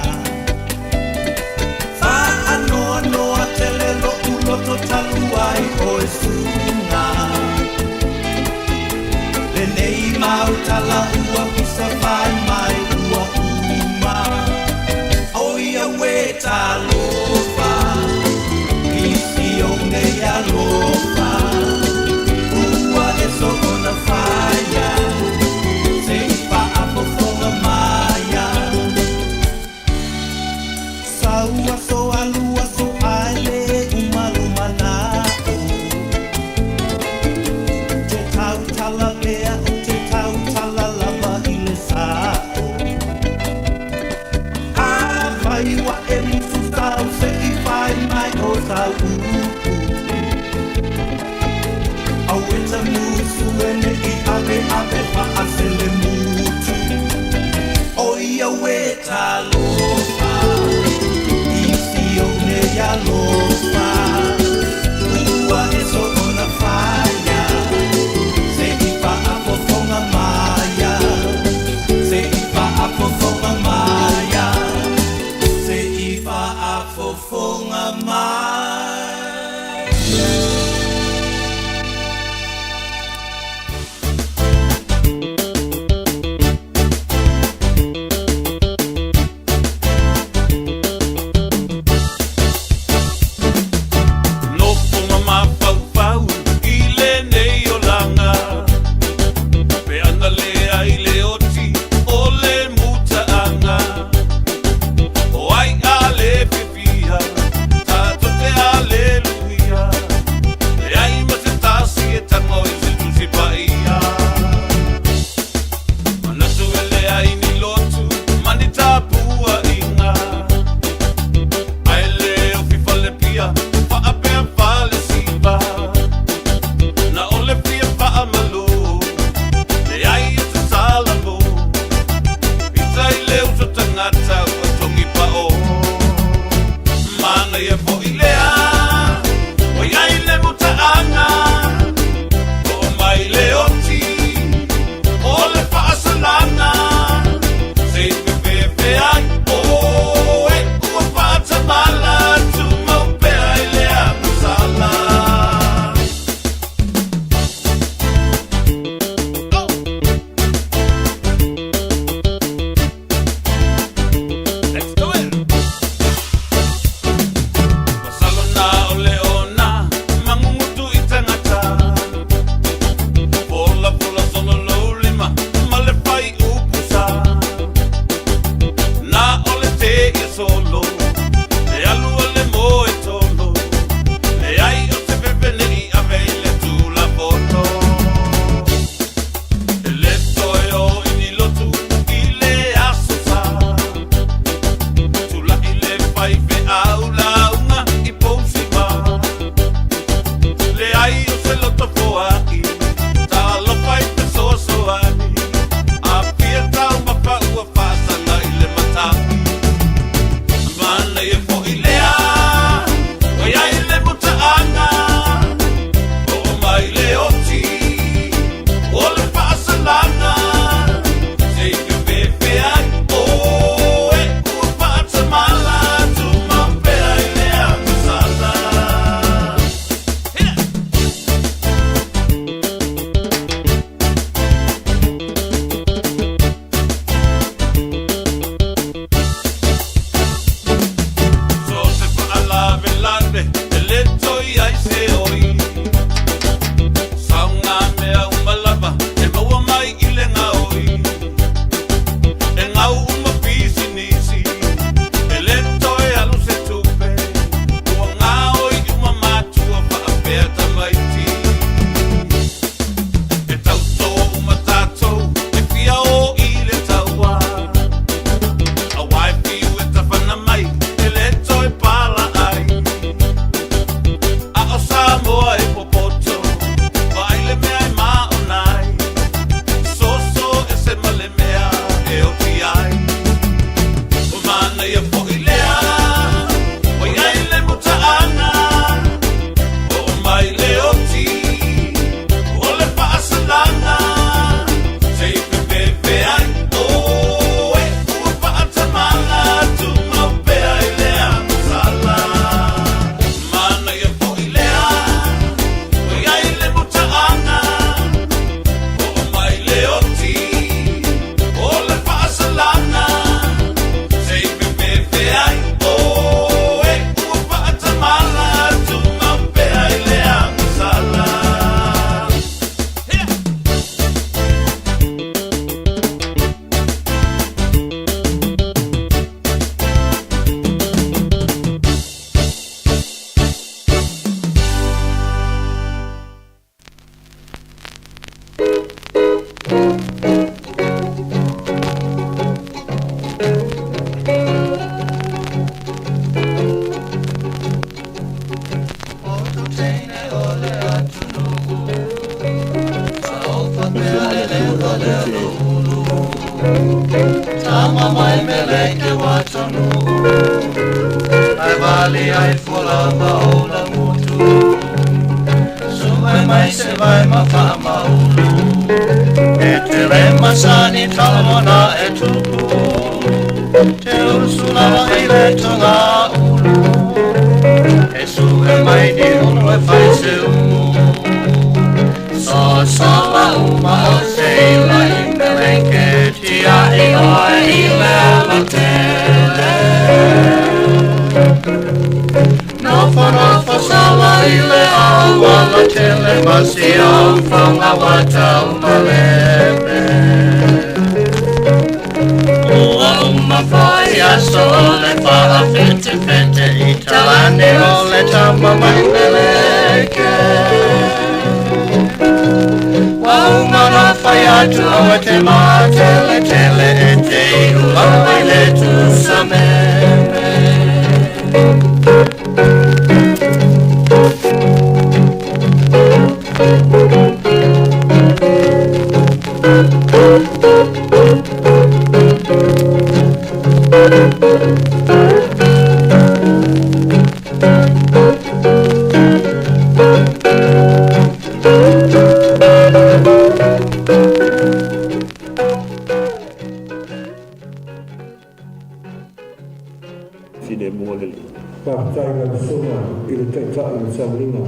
Filemu o le Alii. Faafetai i lau Susuga i le Taitai o le Sauniga.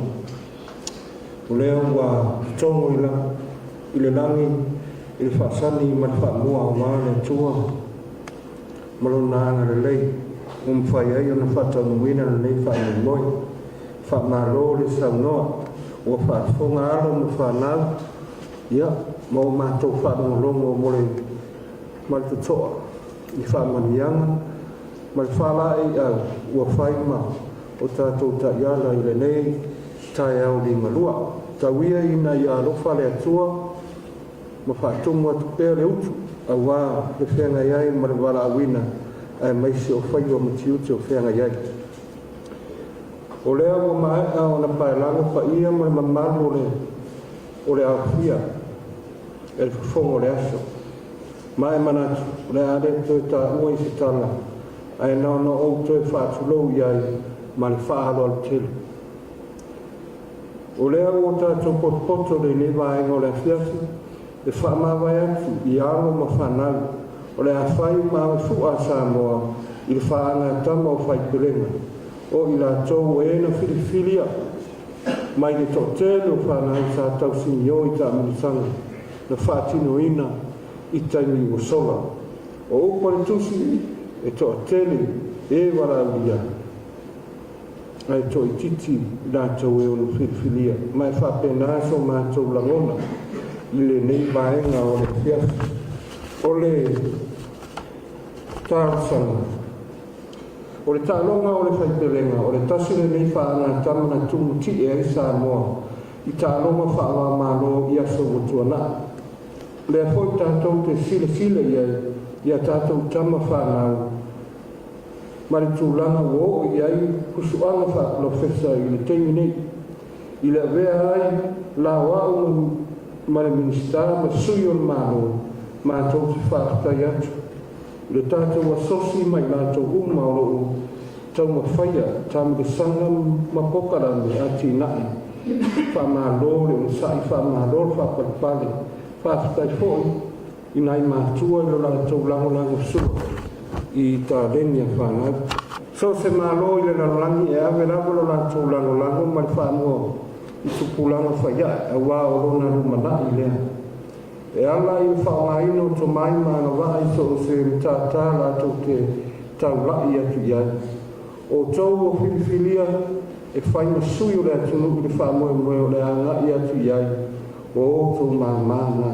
O lea ua totogo i le lagi i le faasani ma le faamua aua le Atua ma Lona agalelei ua mafai ai ona faataunuuina lenei faamoemoe. Faamalo le saunoa, ua faafofoga alo ma fanau, ia, ma ua matou faalogologo mo le ma le totoa i faamanuiaga ma le faalaeiau ua fai ma o tatou taiala i lenei taeao liugalua. Tau ia ina ia alofa le Atua ma faatumu atu pea le utu aua le feagai ai ma le valaauina aemaise o faiva ma tiute o feagai ai. O lea ua maea ona paelago paia ma le mamalu o le o le aofia e le fofoga o le aso. Ma e manatu, o le a le toe taua i se tala, ae na ona ou toe faatulou i ai ma le faaaloalo tele. O lea ua tatou potopoto lenei vaega o le afiafi e faamavae atu i alo ma fanau o le a fai ma avefua a Samoa i le faagatama o Faipelega, o i latou e na filifilia mai le toatele o fanau sa tausinio i taamilosaga na faatinoina i taimi ua sola. O upu a le Tusi, e toatele e valaaulia, ae toaitiiti i latou e ono filifilia, ma e faapena so matou lagona i lenei vaega o le afiafi. O le talosaga. O le taaloga o le faipelega, o le tasi lenei faagatama na tumutie ai Samoa i taaloga faava-o-Malo i aso ua tuanai. O lea foi tatou te silasila i ai i a tatou tama fanau ma le tulaga ua oo i ai pusuaga faapolofesa i le taimi nei, i le avea ai la o au ma le Minisita ma sui o le Malo, matou te faafetai atu i le tatou asosi ma i latou uma o lo o taumafaia taamilosaga ma polokalame atinae. Faamalo le onosai, faamalo le faapalepale. Faafetai foi i nai matua i lo latou lagolago sua i taleni a fanau. So o se Malo i le lalolagi e ave lava lo latou lagolago ma le faamua i tupulaga faiae aua o lona lumanai lea. E ala i le faaaogaina o tomai ma agavaa i so o se matata latou te taula'i atu i ai. O outou ua filifilia e fai ma sui o le atunuu i le faamoemoe o le a agai atu i ai, o outou māmā na.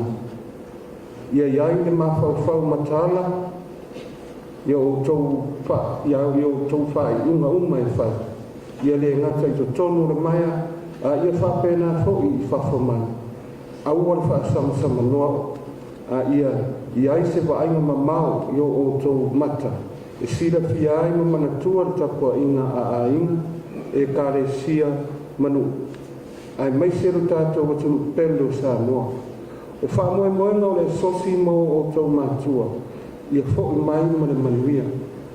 Ia i ai le mafaufau mataala i a outou faaiuga uma e fai, ia le gata i totonu o le maea, a ia faapena foi i fafo mai. Aua le faasamasamanoa. A ia i ai se vaaiga mamao i o outou mata e silafia ai ma manatua le tapuaiga a aiga, Ekalesia ma nuu, aemaise lo tatou atunuu pele o Samoa. O faamoemoega o le asosi ma o outou matua, ia fo'i mai ma le manuia,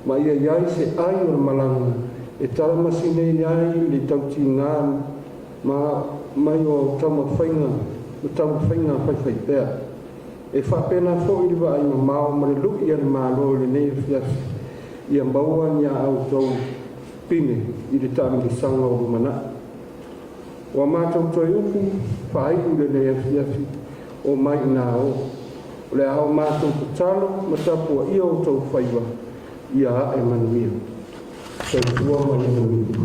ma ia i ai se ai o le malaga e talamasi nei ai le tautiga ma mai o taumafaiga ma taumafaiga faifaipea. E faapena foi le vaai mamao ma le lu'i a le Malo i lenei afiafi ia maua ni a outou pine i le taamilosaga o lumanai. O a matou toe upu faaiu i lenei afiafi, omai ina o. O le a o matou tatalo ma tapuaia outou faiva ia ae manuia. Soifua ma ia manuia.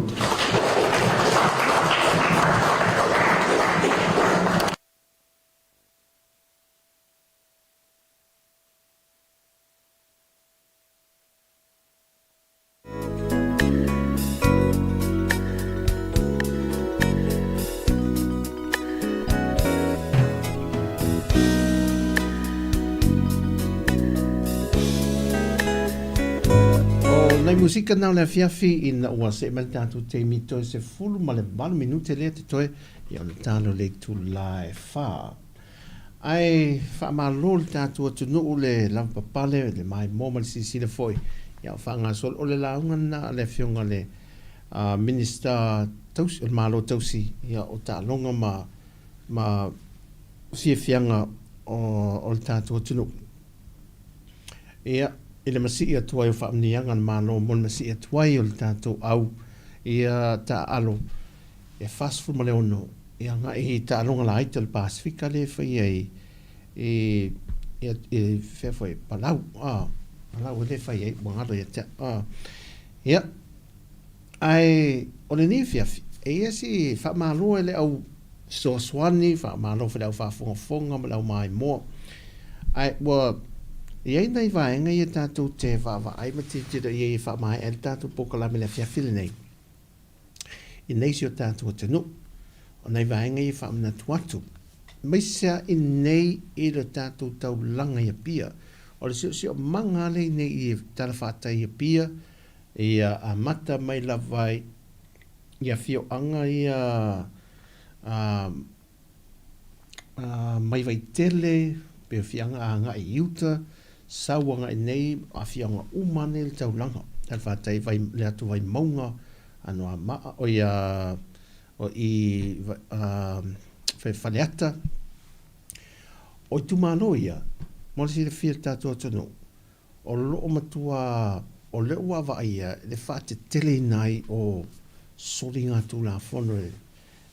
O nai musika na o le afiafi ina ua see mai le tatou taimi toe 18 minute lea te toe ia o le talo le itula e fa. Ae faamalo le tatou atunuu le lavapapale, le maimoa ma le silasila foi ia o faagasolo. O le lauga lena a le Afioga i le Minisita tausi, o le Malo tausi ia o taaloga ma ma fiafiaga o le tatou atunuu. Ia, i le masii atu ai o faamanuiaga a le Malo mo le masii atu ai o le tatou au ia taaalo e 46 e agai i taaloga laiti o le Pasefika lea e faia i i i fea foi Palau a Palau e le fai ai ua galo ia te au a ia ae o lenei afiafi e i ai si faamalo e le au fesoasoani faamalo foi le au faafogafoga ma le au maimoa ae ua i ai nai vaega ia tatou te vaavaai ma tilotilo i ai e faamaea ai le tatou polokalame i le afiafi lenei. I nei si o tatou atunuu. O nai vaega ia e faamanatu atu, aemaise lava i nei i le tatou taulaga i Apia. O le siosiomaga lava lea i nei i talafatai i Apia, ia amata mai lava i afioaga ia a mai Vaitele, pe afioaga agai i uta, sau agai nei, afioaga uma nei o le taulaga, talafatai vai, le atu Vaimauga, Anoamaa, oi a, o i a, Faleata. O itumalo ia, mo le silafia e le tatou atunuu, O lo o matua o lea ua vaaia le faateteleina ai o soligatulafono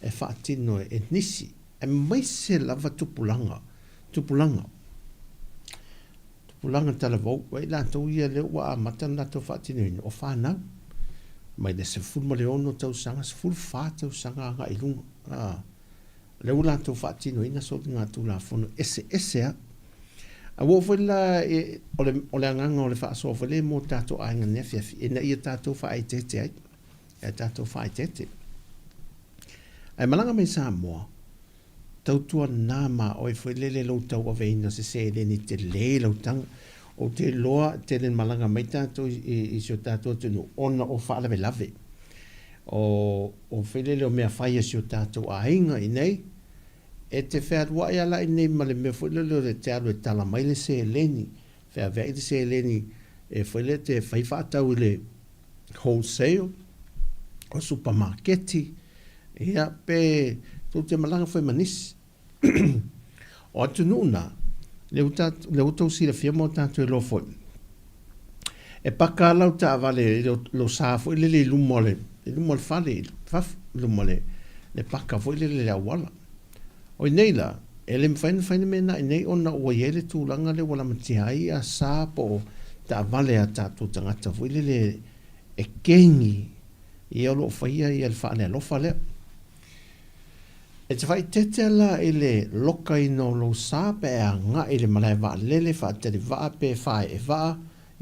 e faatino e nisi, aemaise lava tupulaga, tupulaga, tupulaga talavou, o i latou ia lea ua amata ona latou faatinoina, o fanau, mai le 16 tausaga, 14 tausaga agai i luga. Lea ua latou faatinoina soligatulafono eseese a. A ua oo foi la e, o le, o le agaga o le faasoa foi lea mo tatou aiga i lenei afiafi, ina ia tatou faaeteete ai, ia tatou faaeteete. Ae malaga mai Samoa, tautuana ma oe foi lele lou tauaveina o se seleni tele i lau taga. Ou te iloa tele na malaga mai tatou i, i, i si o tatou atunuu ona o faalavelave. O, o foi lele o mea fai a si o tatou aiga i nei, e te fealuai a la i nei ma le mea foi lele o le te alu e tala mai le seleni, feaveai le seleni e foi lele te fai faatau i le wholesale, o supamaketi, ia, pe tou te malaga foi ma nisi. O atunuu na, lea ua tatou, lea ua tou silafia ma ua tatou iloa foi, e paka lava lau taavale i lou sa foi lele i luma o le, i luma o le fale, i fafo, i luma o le, le paka foi lele i le auala. O i nei la, e le mafai ona fai le mea lena i nei ona ua i ai le tulaga lea ua lamatia ai a sa po o taavale a tatou tagata foi lele e kegi ia o lo o faia ia le faalealofa lea. E te faaeteete la i le lokaina o lou sa pe a agai i le malae vaalele, faatali vaa pe faaee vaa,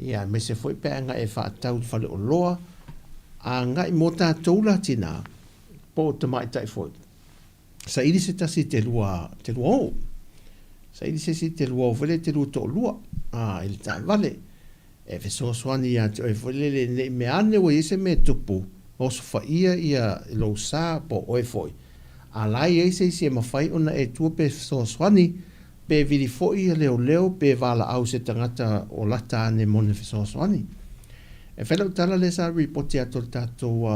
ia aemaise foi pe a agai e faatau i le faleoloa, agai mo tatou la tinā po o tamaitai foi, saili se tasi te lua, te lua oo. Saili se isi e te lua o foi lea e te lua toalua, a, i le taavale. E fesoasoani ia te oe foi lele ne i mea ane ua i ai se mea e tupu, osofaia ia lou sa po o oe foi. A la e i ai se isi e mafai ona e tua pe fesoasoani, pe vili foi ia leoleo pe valaau i se tagata o lata ane mo ni fesoasoani. E fai lau tala lea sa ripoti atu e le tatou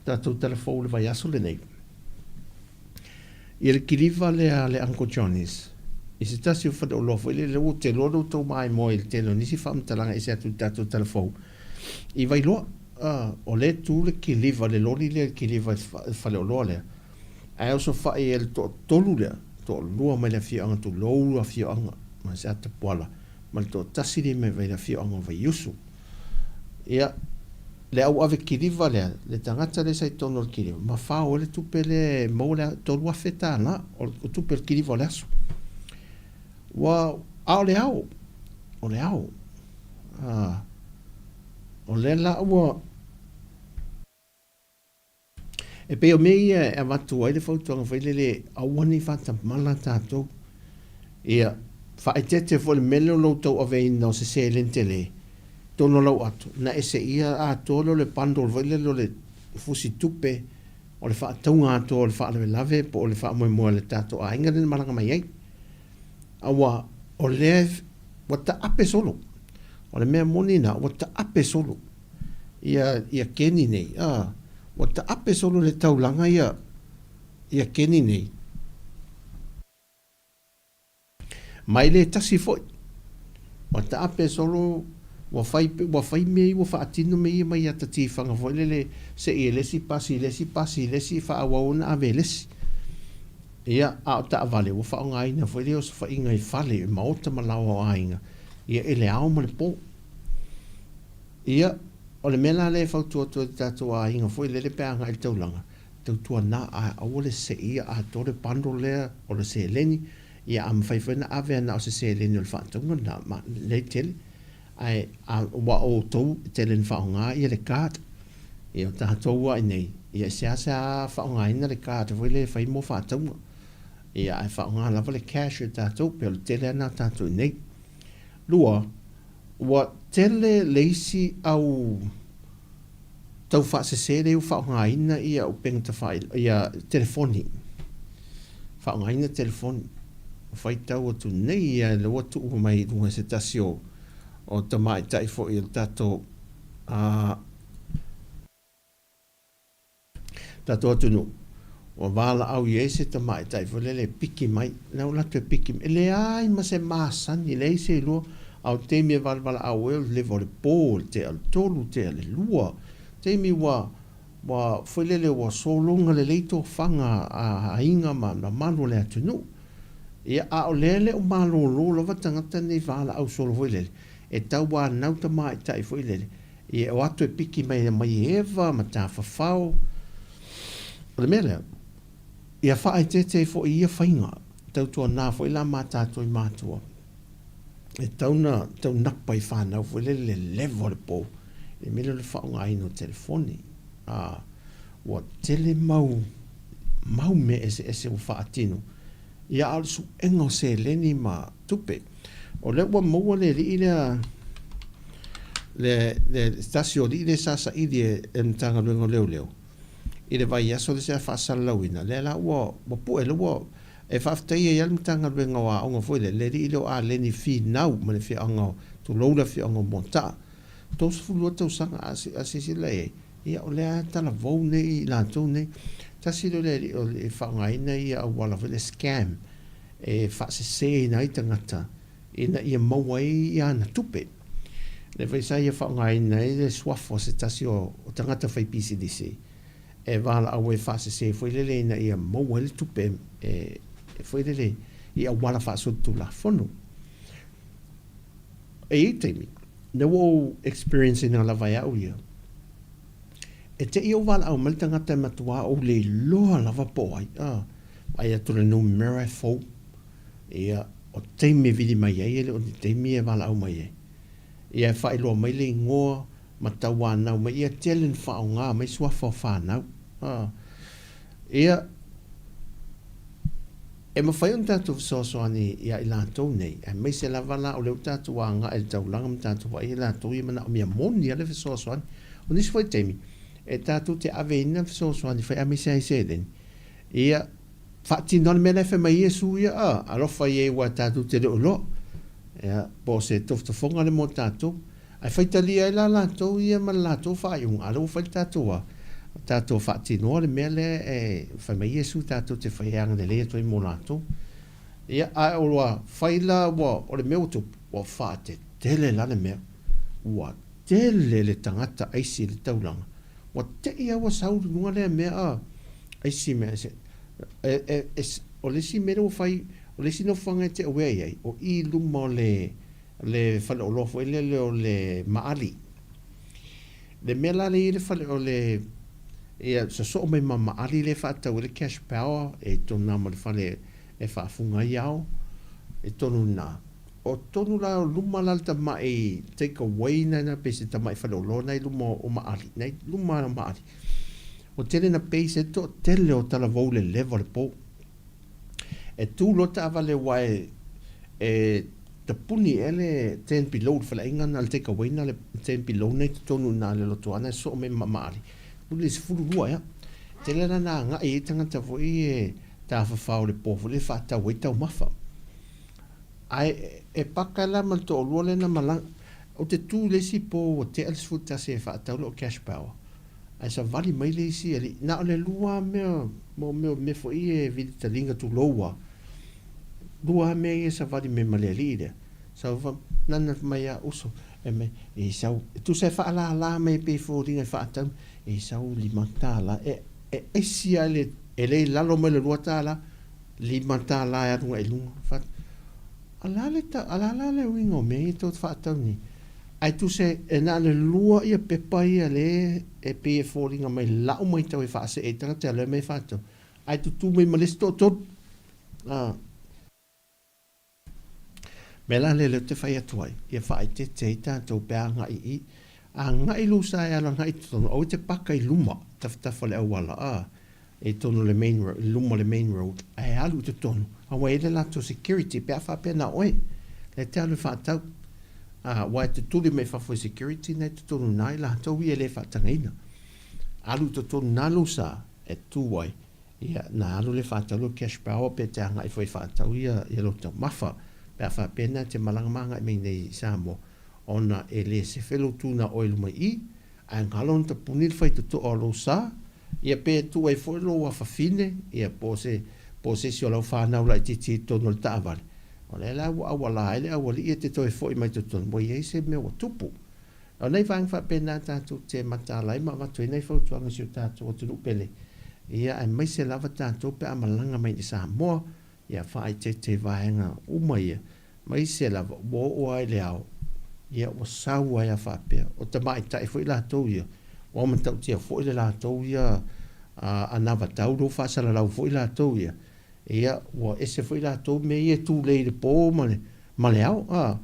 tatou tala fou i le vaiaso lenei. Ia le kiliva lea a le Uncle Johnny's i se tasi o faleoloa foi lele ua ou te iloa lo outou maimoa i le tele o nisi faamatalaga ese atu i le tatou tala fou i Vailoa. O lea e tu le kiliva, le loli lea i le kiliva i le faleoloa lea, ae osofai e le toatolu lea, toalua mai le afioaga tulou afioaga ma se atapuala ma le toatasi lea mai le afioaga o Vaiusu. Ia, le au ave kiliva lea, le tagata lea sa i totonu o le kiliva, ma fao ai le tupe lea e maua le $3,000 o le tupe o le kiliva o le aso. Ua, a o le ao, o le ao. A, o lea la ua, E pei o mea ia e avatu ai le fautuaga foi lele, aua ne i faatamala tatou. Ia, faaeteete foi i le mea lea o lou tauaveina o se seleni tele i totonu o lau ato, na e seia atoa lea o le bundle foi lele o le fusi tupe o le faatauga atoa o le faalavelave po o le faamoemoe a le tatou aiga lea na malaga mai ai. Aua o lea ua taape solo. O le mea moni lena, ua taape solo. Ia, ia Keni nei, a, ua taape solo i le taulaga ia, ia Keni nei. Mai le tasi foi, ua taape solo, ua fai, ua fai mea ia, ua faatino mea ia mai ata tifaga foi lele, sei e le isi pasi i le isi pasi i le isi, faaauau ona ave e le isi. Ia, a o taavale, ua faaaogaina foi lea osofaiga i fale, i maota ma laoa o aiga, ia i le ao ma le po. Ia, o le mea la lea e fautua atu ai i le tatou aiga foi lele pe a agai i le taulaga, tautuana a aua le seia atoa le bundle lea o le seleni, ia a mafai foi ona ave na o se seleni o le faatauga lena, ma, lelei tele. Ae a, ua outou e tele ina faaaoga ia le card. Ia o tatou lava i inei, ia e seasea faaaogaina le card foi lea e fai mo faatauga. Ia ae faaaoga lava le cash e tatou, pei o le tele lava lena o tatou i inei. Lua, ua tele le isi au taufaasese lea ua faaaogaina ia upega tafailagai, ia telefoni, faaaogaina telefoni. Ua faitau atu nei ia lea ua tuu mai i luga e se tasi o o tamaitai foi o le tatou a tatou atunuu, ua valaau i ai se tamaitai foi lele e piki mai. Na ou latou e piki mai. E leai ma se masani, e leai se iloa. A o le taimi e valevalaau ai o le leva o le po, le tea o le tolu, tea o le lua. Taimi ua, ua foi lele ua sologa lelei tofaga a aiga ma mamalu o le atunuu. Ia, a o lea e le o malolo lava tagata nei valaau solo foi lele, e tauanau tamaitai foi lele. Ia e o atu e piki mai e mai e Eva ma tafafao. O le mea lea, ia faaeteete ai foi ia faiga, tautuana foi la ma tatou i matua, e tau na taunapa i fanau foi lele le leva o le pou, i le mea lea o le faaaogaina o telefoni. A, ua tele mau, mau mea eseese ua faatino, Ia a o le suega o seleni ma tupe. O lea ua maua le alii lea, le, le tasi o alii lea sa saili e, e le Matagaluega o Leoleo i le vaiaso lea sa faasalalauina, lea la ua, ua pue, lea ua, e faafetai ai lava le Matagaluega o Aoga foi lea, le alii lea o Aleni Finau ma le afioaga o, tulou le afioaga o Moataa. 32 tausaga, a, a silasila i ai, Ia, o lea lava e talavou nei i latou nei. Tasi lea o le alii o le faaaogaina ia auala foi lea scam e faaseseina ai tagata ina ia maua ai ana tupe. Lea foi sa ia faaaogaina ai le suafa o se tasi o tagata fai pisinisi e valaau ai e faasese foi lele ina ia maua ai le tupe e foi lele i auala faasolitulafono. E i ai taimi, lea ua ou experience ina lava e au ia, e te i ou valaau mai le tagata e matuā ou le iloa lava po o ai, a, vaai atu i le numera e fou, ia, o taimi e vili mai ai e le o ni taimi e valaau mai ai. Ia e faailoa mai le igoa ma tauanau mai, ia tele ina faaaoga mai suafa o fanau, a, ia. E mafai ona tatou fesoasoani ia i latou nei, aemaise lava la o lea ua tatou agai i le taulaga ma tatou vaai i latou ia manaomia moni lava le fesoasoani. O nisi foi taimi, e tatou te aveina le fesoasoani fai aemaise lava i seleni, ia faatino lava le mea la e fai mai ai Iesu ia, a, alofa i e aua tatou te le o iloa, ia, po o se tofotofoga lea mo tatou. Ae faitalia ai la latou ia ma le latou faaiuga, a o lea ua fai le tatou a, tatou faatinoa le mea lea e fai mai Iesu tatou te fai e agalelei atu ai mo latou. Ia, ae ua fai la ua, o le mea ua tupu, ua faatetele la le mea. Ua tele le tagata aisi i le taulaga. Ua tei lava ua sau i luga lea mea a, aisi mea, e, e, e, o le isi mea lea ua fai, o le isi nofoaga e te aware i ai, o i luma o le, le faleoloa foi lele o le Maali. Le mea la lea e i ai le fale o le ia sosoo mai ma Maali lea e faatau ai le cash power e tonu na ma le fale e faafuga ai ao e tonu na. O tonu la o luma la le tamai take away na na pe se tamai faleoloa na i luma o Maali, na i luma o Maali. Ua tele na pei se toatele o talavou le leva o le po. E tu loa taavale aua e e tapuni ea le ten below le faleaiga na le take away na le ten below na i totonu i ina le lotoa na e sosoo mai ma Maali pule le 12 ea. Tele la na agai ai tagata foi e tafafao i le po foi lea e faatau ai taumafa. Ae e paka la ma le toalua lea na malaga. Ou te tu i le isi po ua tea le 11 e faatau lau cash power. Ae savali mai le isi alii, na o le lua lava mea, mo mea o mea foi ia e vili taliga tulou lava. Lua lava mea ia e savali mai ma le alii lea. Sau fa, nana mai a uso, e mai, e sau, e tusa e faalala mai pei e foliga e faatau, e sau $5, e, e aisi lava le, e le i lalo mai le $2, $5 e alu agai i luga. Fa, a la le, a la la le uiga o mea ia tou te faatau nei? Ae tusa e na o le lua ia pepa ia le e pei e foliga mai lau matau e faasee i tagata e alu ai mai faatau, ae tutu mai ma le isi toatolu. A. Mea la lea lea ou te fai atu ai, ia faaeteete ai tatou pe a agai i, agai lou sa e alagai i totonu, aua e te paka i luma, tafatafa o le auala, a. i totonu o le main road, i luma o le main road, ae alu i totonu, aua e i ai le latou security pe a faapea na o oe, lea e te alu e faatau. Ā, aua e tutuli mai fafo e security na i totonu i ina i latou ia e le faatagaina. Alu i totonu ina lou sa e tu ai, ia, na alu lea faatau lou cash power pe te agai foi e faatau ia, ia lou taumafa, pe a faapea na e te malaga ma agai mai nei i Samoa, ona e le sefe lou tu na oe i luma i i, ae galo ona tapuni le faitotoa o lou sa, Ia pe tuu ai foi lou afafine, ia po o se, po o se isi o lau fanau laitiiti i totonu o le taavale, o lea la ua auala ai le aualii e te toe foi mai totonu, ua i ai se mea ua tupu. O nai vaega faapena tatou te mataala ai ma avatu ai nai fautuaga i si o tatou atunuu pele, ia aemaise lava tatou pe a malaga mai i Samoa, Ia faaeteete i vaega uma ia, maise lava ua oo lava i le ao, ia ua sau ai lava faapea. O tamaitai foi latou ia, ua matautia foi le latou ia anavatau lea ua faasalalau foi latou ia, ia ua ese foi latou mea ia e tulei i le po ma le ao. A.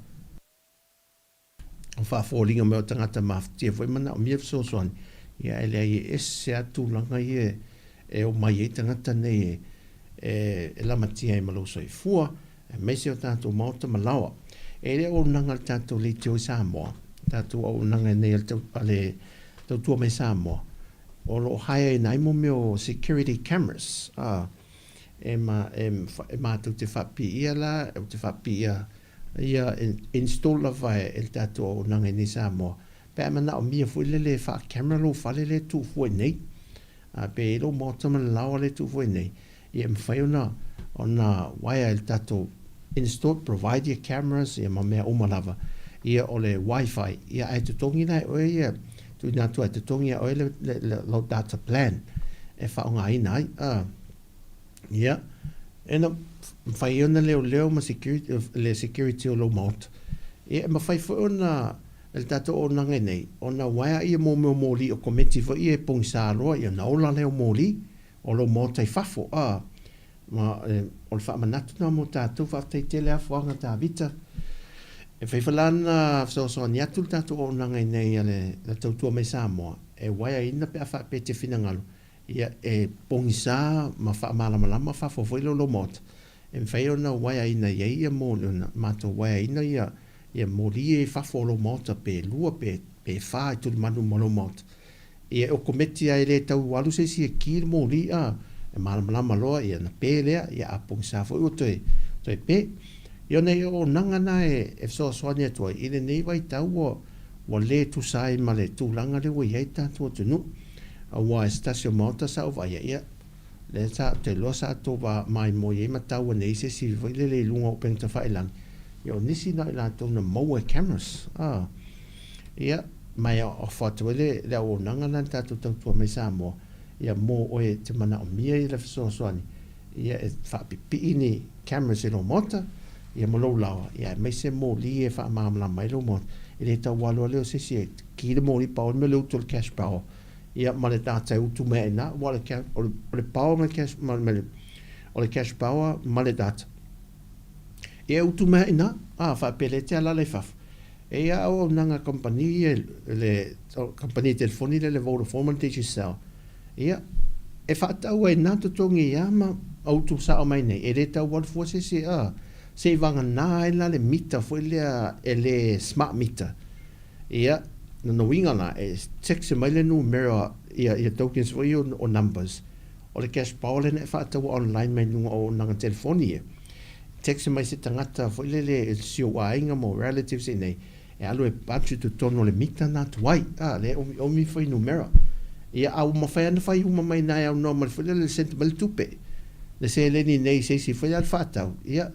O faafoliga mai o tagata mafatia foi manaomia fesoasoani, ia ae leai e ese lava tulaga ia e omai ai tagata nei e lamatia ai ma lou soifua, aemaise o tatou maota ma laoa. E le auaunaga a le tatou leitio i Samoa, tatou auaunaga nei a le tautua mai Samoa, o lo o hire ina ai mo mea o security cameras, a, e, ma, e, e matou te faapiia la, ou te faapiia Ia install lava e le tatou auaunaga i nei Samoa pe a manaomia foi lele e faa-camera lou fale lea e tuu fua i nei a pe i ai lou maota ma le laoa lea e tuu fua i nei ia e mafai ona ona wire e le tatou install provide ia cameras ia ma mea uma lava ia o le wifi ia ae totogi la e oe ia tuuina atu ae totogi ia oe le, le, le, lou data plan e faaaogaina ai a Ia, e na mafai ai ona leoleo ma security, le security o lou maota. Ia, e mafai foi ona, e le tatou auaunaga i nei, ona uaea ia mō mea o moli o komiti foi ia e pogisa loa, ia ona ola lea o moli o lou maota i fafo. A, ma, e, o le faamanatu lena mo tatou, faafetai tele lava Fuaga Tavita. E fai foi la ona fesoasoani atu le tatou auaunaga i nei a le, le Tautua Mai Samoa, e uaeaina pe a faapea e te finagalo, Ia, e pogisa ma faamalamalama fafo foi lea o lou maota. E mafai ona uaeaina i ai ia moli, ona matou uaeaina ia ia moli ia i fafo o lou maota pe lua pe pe fa i tulimanu ma lou maota. Ia e okometi lava e le tau alu se isi e ki le moli a e malamalama loa ia ona pe lea, ia a pogisa foi ua toe toe pe. Ia ona ia auaunaga na e e fesoasoani atu ai i lenei vaitau ua ua le tusa ai ma le tulaga lea ua i ai le tatou atunuu. Aua e se tasi o maota sa ou vaaia, ia lea sa ou te iloa sa outou maimoa i ai ma tau ane ai se isi foi lele i luga o upega tafailagi, ia o nisi na o i latou na maua e cameras, a. Ia, ma e ofo atu ai le, le auaunaga lena na tatou tautua mai Samoa, ia mo oe e te manaomia ia le fesoasoani, ia e faapipii ni cameras i lou maota, ia ma lou laoa, ia aemaise moli e faamalamalama ai lou maota. E le tau alu lea o se isi e ki le moli pau le mea o le utu o le cash power, ia ma le data e utu mai ai i ina, aua o le, o le, o le power ma le cash, ma le, o le cash power ma le data. Ia e utu mai ai i ina, a, faapea e te alaala i fafo. E i ai auaunaga kamupani ia le kamupani telefoni lea le Vodafone ma le Digicel, ia, e faatau ai na totogi ia ma utu sao mai nei, e le tau alu fua se isi, a, se i vagana ai la le mita foi lea e le smart meter. Ia, lona uiga la, e text mai le numera ia, ia tokens foi ia o numbers, o le cash power lea na e faataua online mai luga o auaunaga telefoni ia. Text mai se tagata foi lele si ou aiga ma ou relatives i inei, e alu e punch i totonu o le mita na tuai, a, lea e omiomi fuainumera. Ia, a ua mafai lava ona fai uma mai ina e aunoa ma le foi lele sent mai le tupe, le seleni nei i se isi foi lea faatau, ia,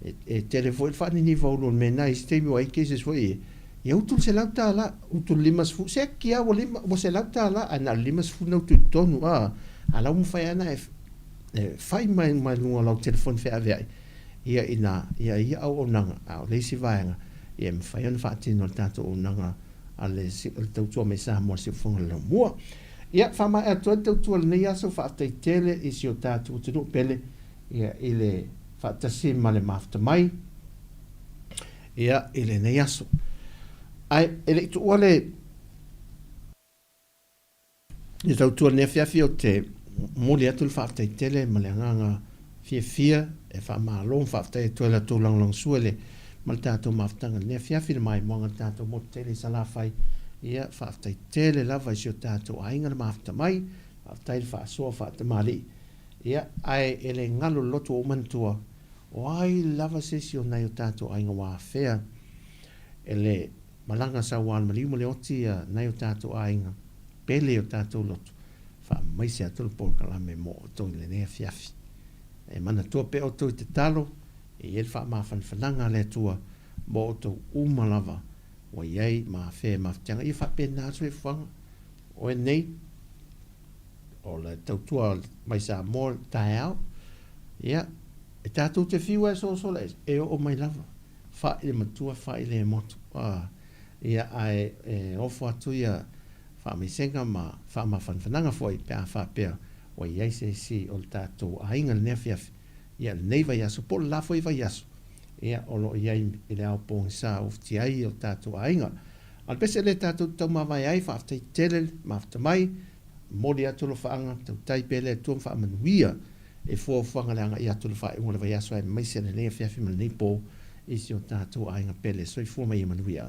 e, e tele foi le faaniniva ulu o le mea lena. I isi taimi ua i ai cases foi ia, ia utu le $100, utu le 50, siaki lava ua lima, ua $100, ae na o le 50 na utu i totonu, a, a la ua mafai lava ona e e fai mai mai luga o lau telefoni feaveai ia ina ia ia auaunaga, a o le isi vaega, ia e mafai ona faatino e le tatou auaunaga a le o le tautua mai Samoa le Siufofoga o le Laumua. Ia, faamaea atu ai le tautua i lenei aso, faafetai tele i si o tatou atunuu pele ia i le faatasi ma le mafuta mai ia i lenei aso. Ae e le i tuua le I le tautua i lenei afiafi ou te momoli atu le faafetai tele ma le agaga fiafia e faamalo ma faafetai atu ai i la outou lagolagosua i le ma le tatou mafutaga i lenei afiafi i le maimoaga i le tatou motu tele i Salafai. Ia, faafetai tele lava i si o tatou aiga le mafuta mai, faafetai le faasoa faatamalii. Ia, ae e le galo le loto ua ou manatua, o ai lava se isi o nai o tatou aiga ua afea e le Malaga saua le maliu ma le oti a nai o tatou aiga pele i o tatou loto, faamaise atu le polokalame mo outou i lenei afiafi. E manatua pea outou i tatalo, e i ai le faamafanafanaga a le Atua mo outou uma lava ua i ai ma afea mafatiaga. Ia faapena le soifuaga, oe nei, o le tautua mai Samoa i le taeao, ia, e tatou te fiu lava e sosola e oo mai lava. Fai le matua fai le motu a ia ae e ofo atu ia faamaisega ma faamafanafanaga foi pe a faapea ua i ai se isi o le tatou aiga i lenei afiafi ia lenei vaiaso po o le la foi vaiaso ia o lo o i ai i le ao pogisa ufitia ai o tatou aiga. A o le pese lea tatou te taumavae ai faafetai tele le mafuta mai, momoli atu alofaaga, tautai pea le Atua ma faamanuia e fuafuaga le agai atu i le faaiuga o le vaiaso aemaise lenei afiafi ma lenei po i si o tatou aiga pele. Soifua ma ia manuia.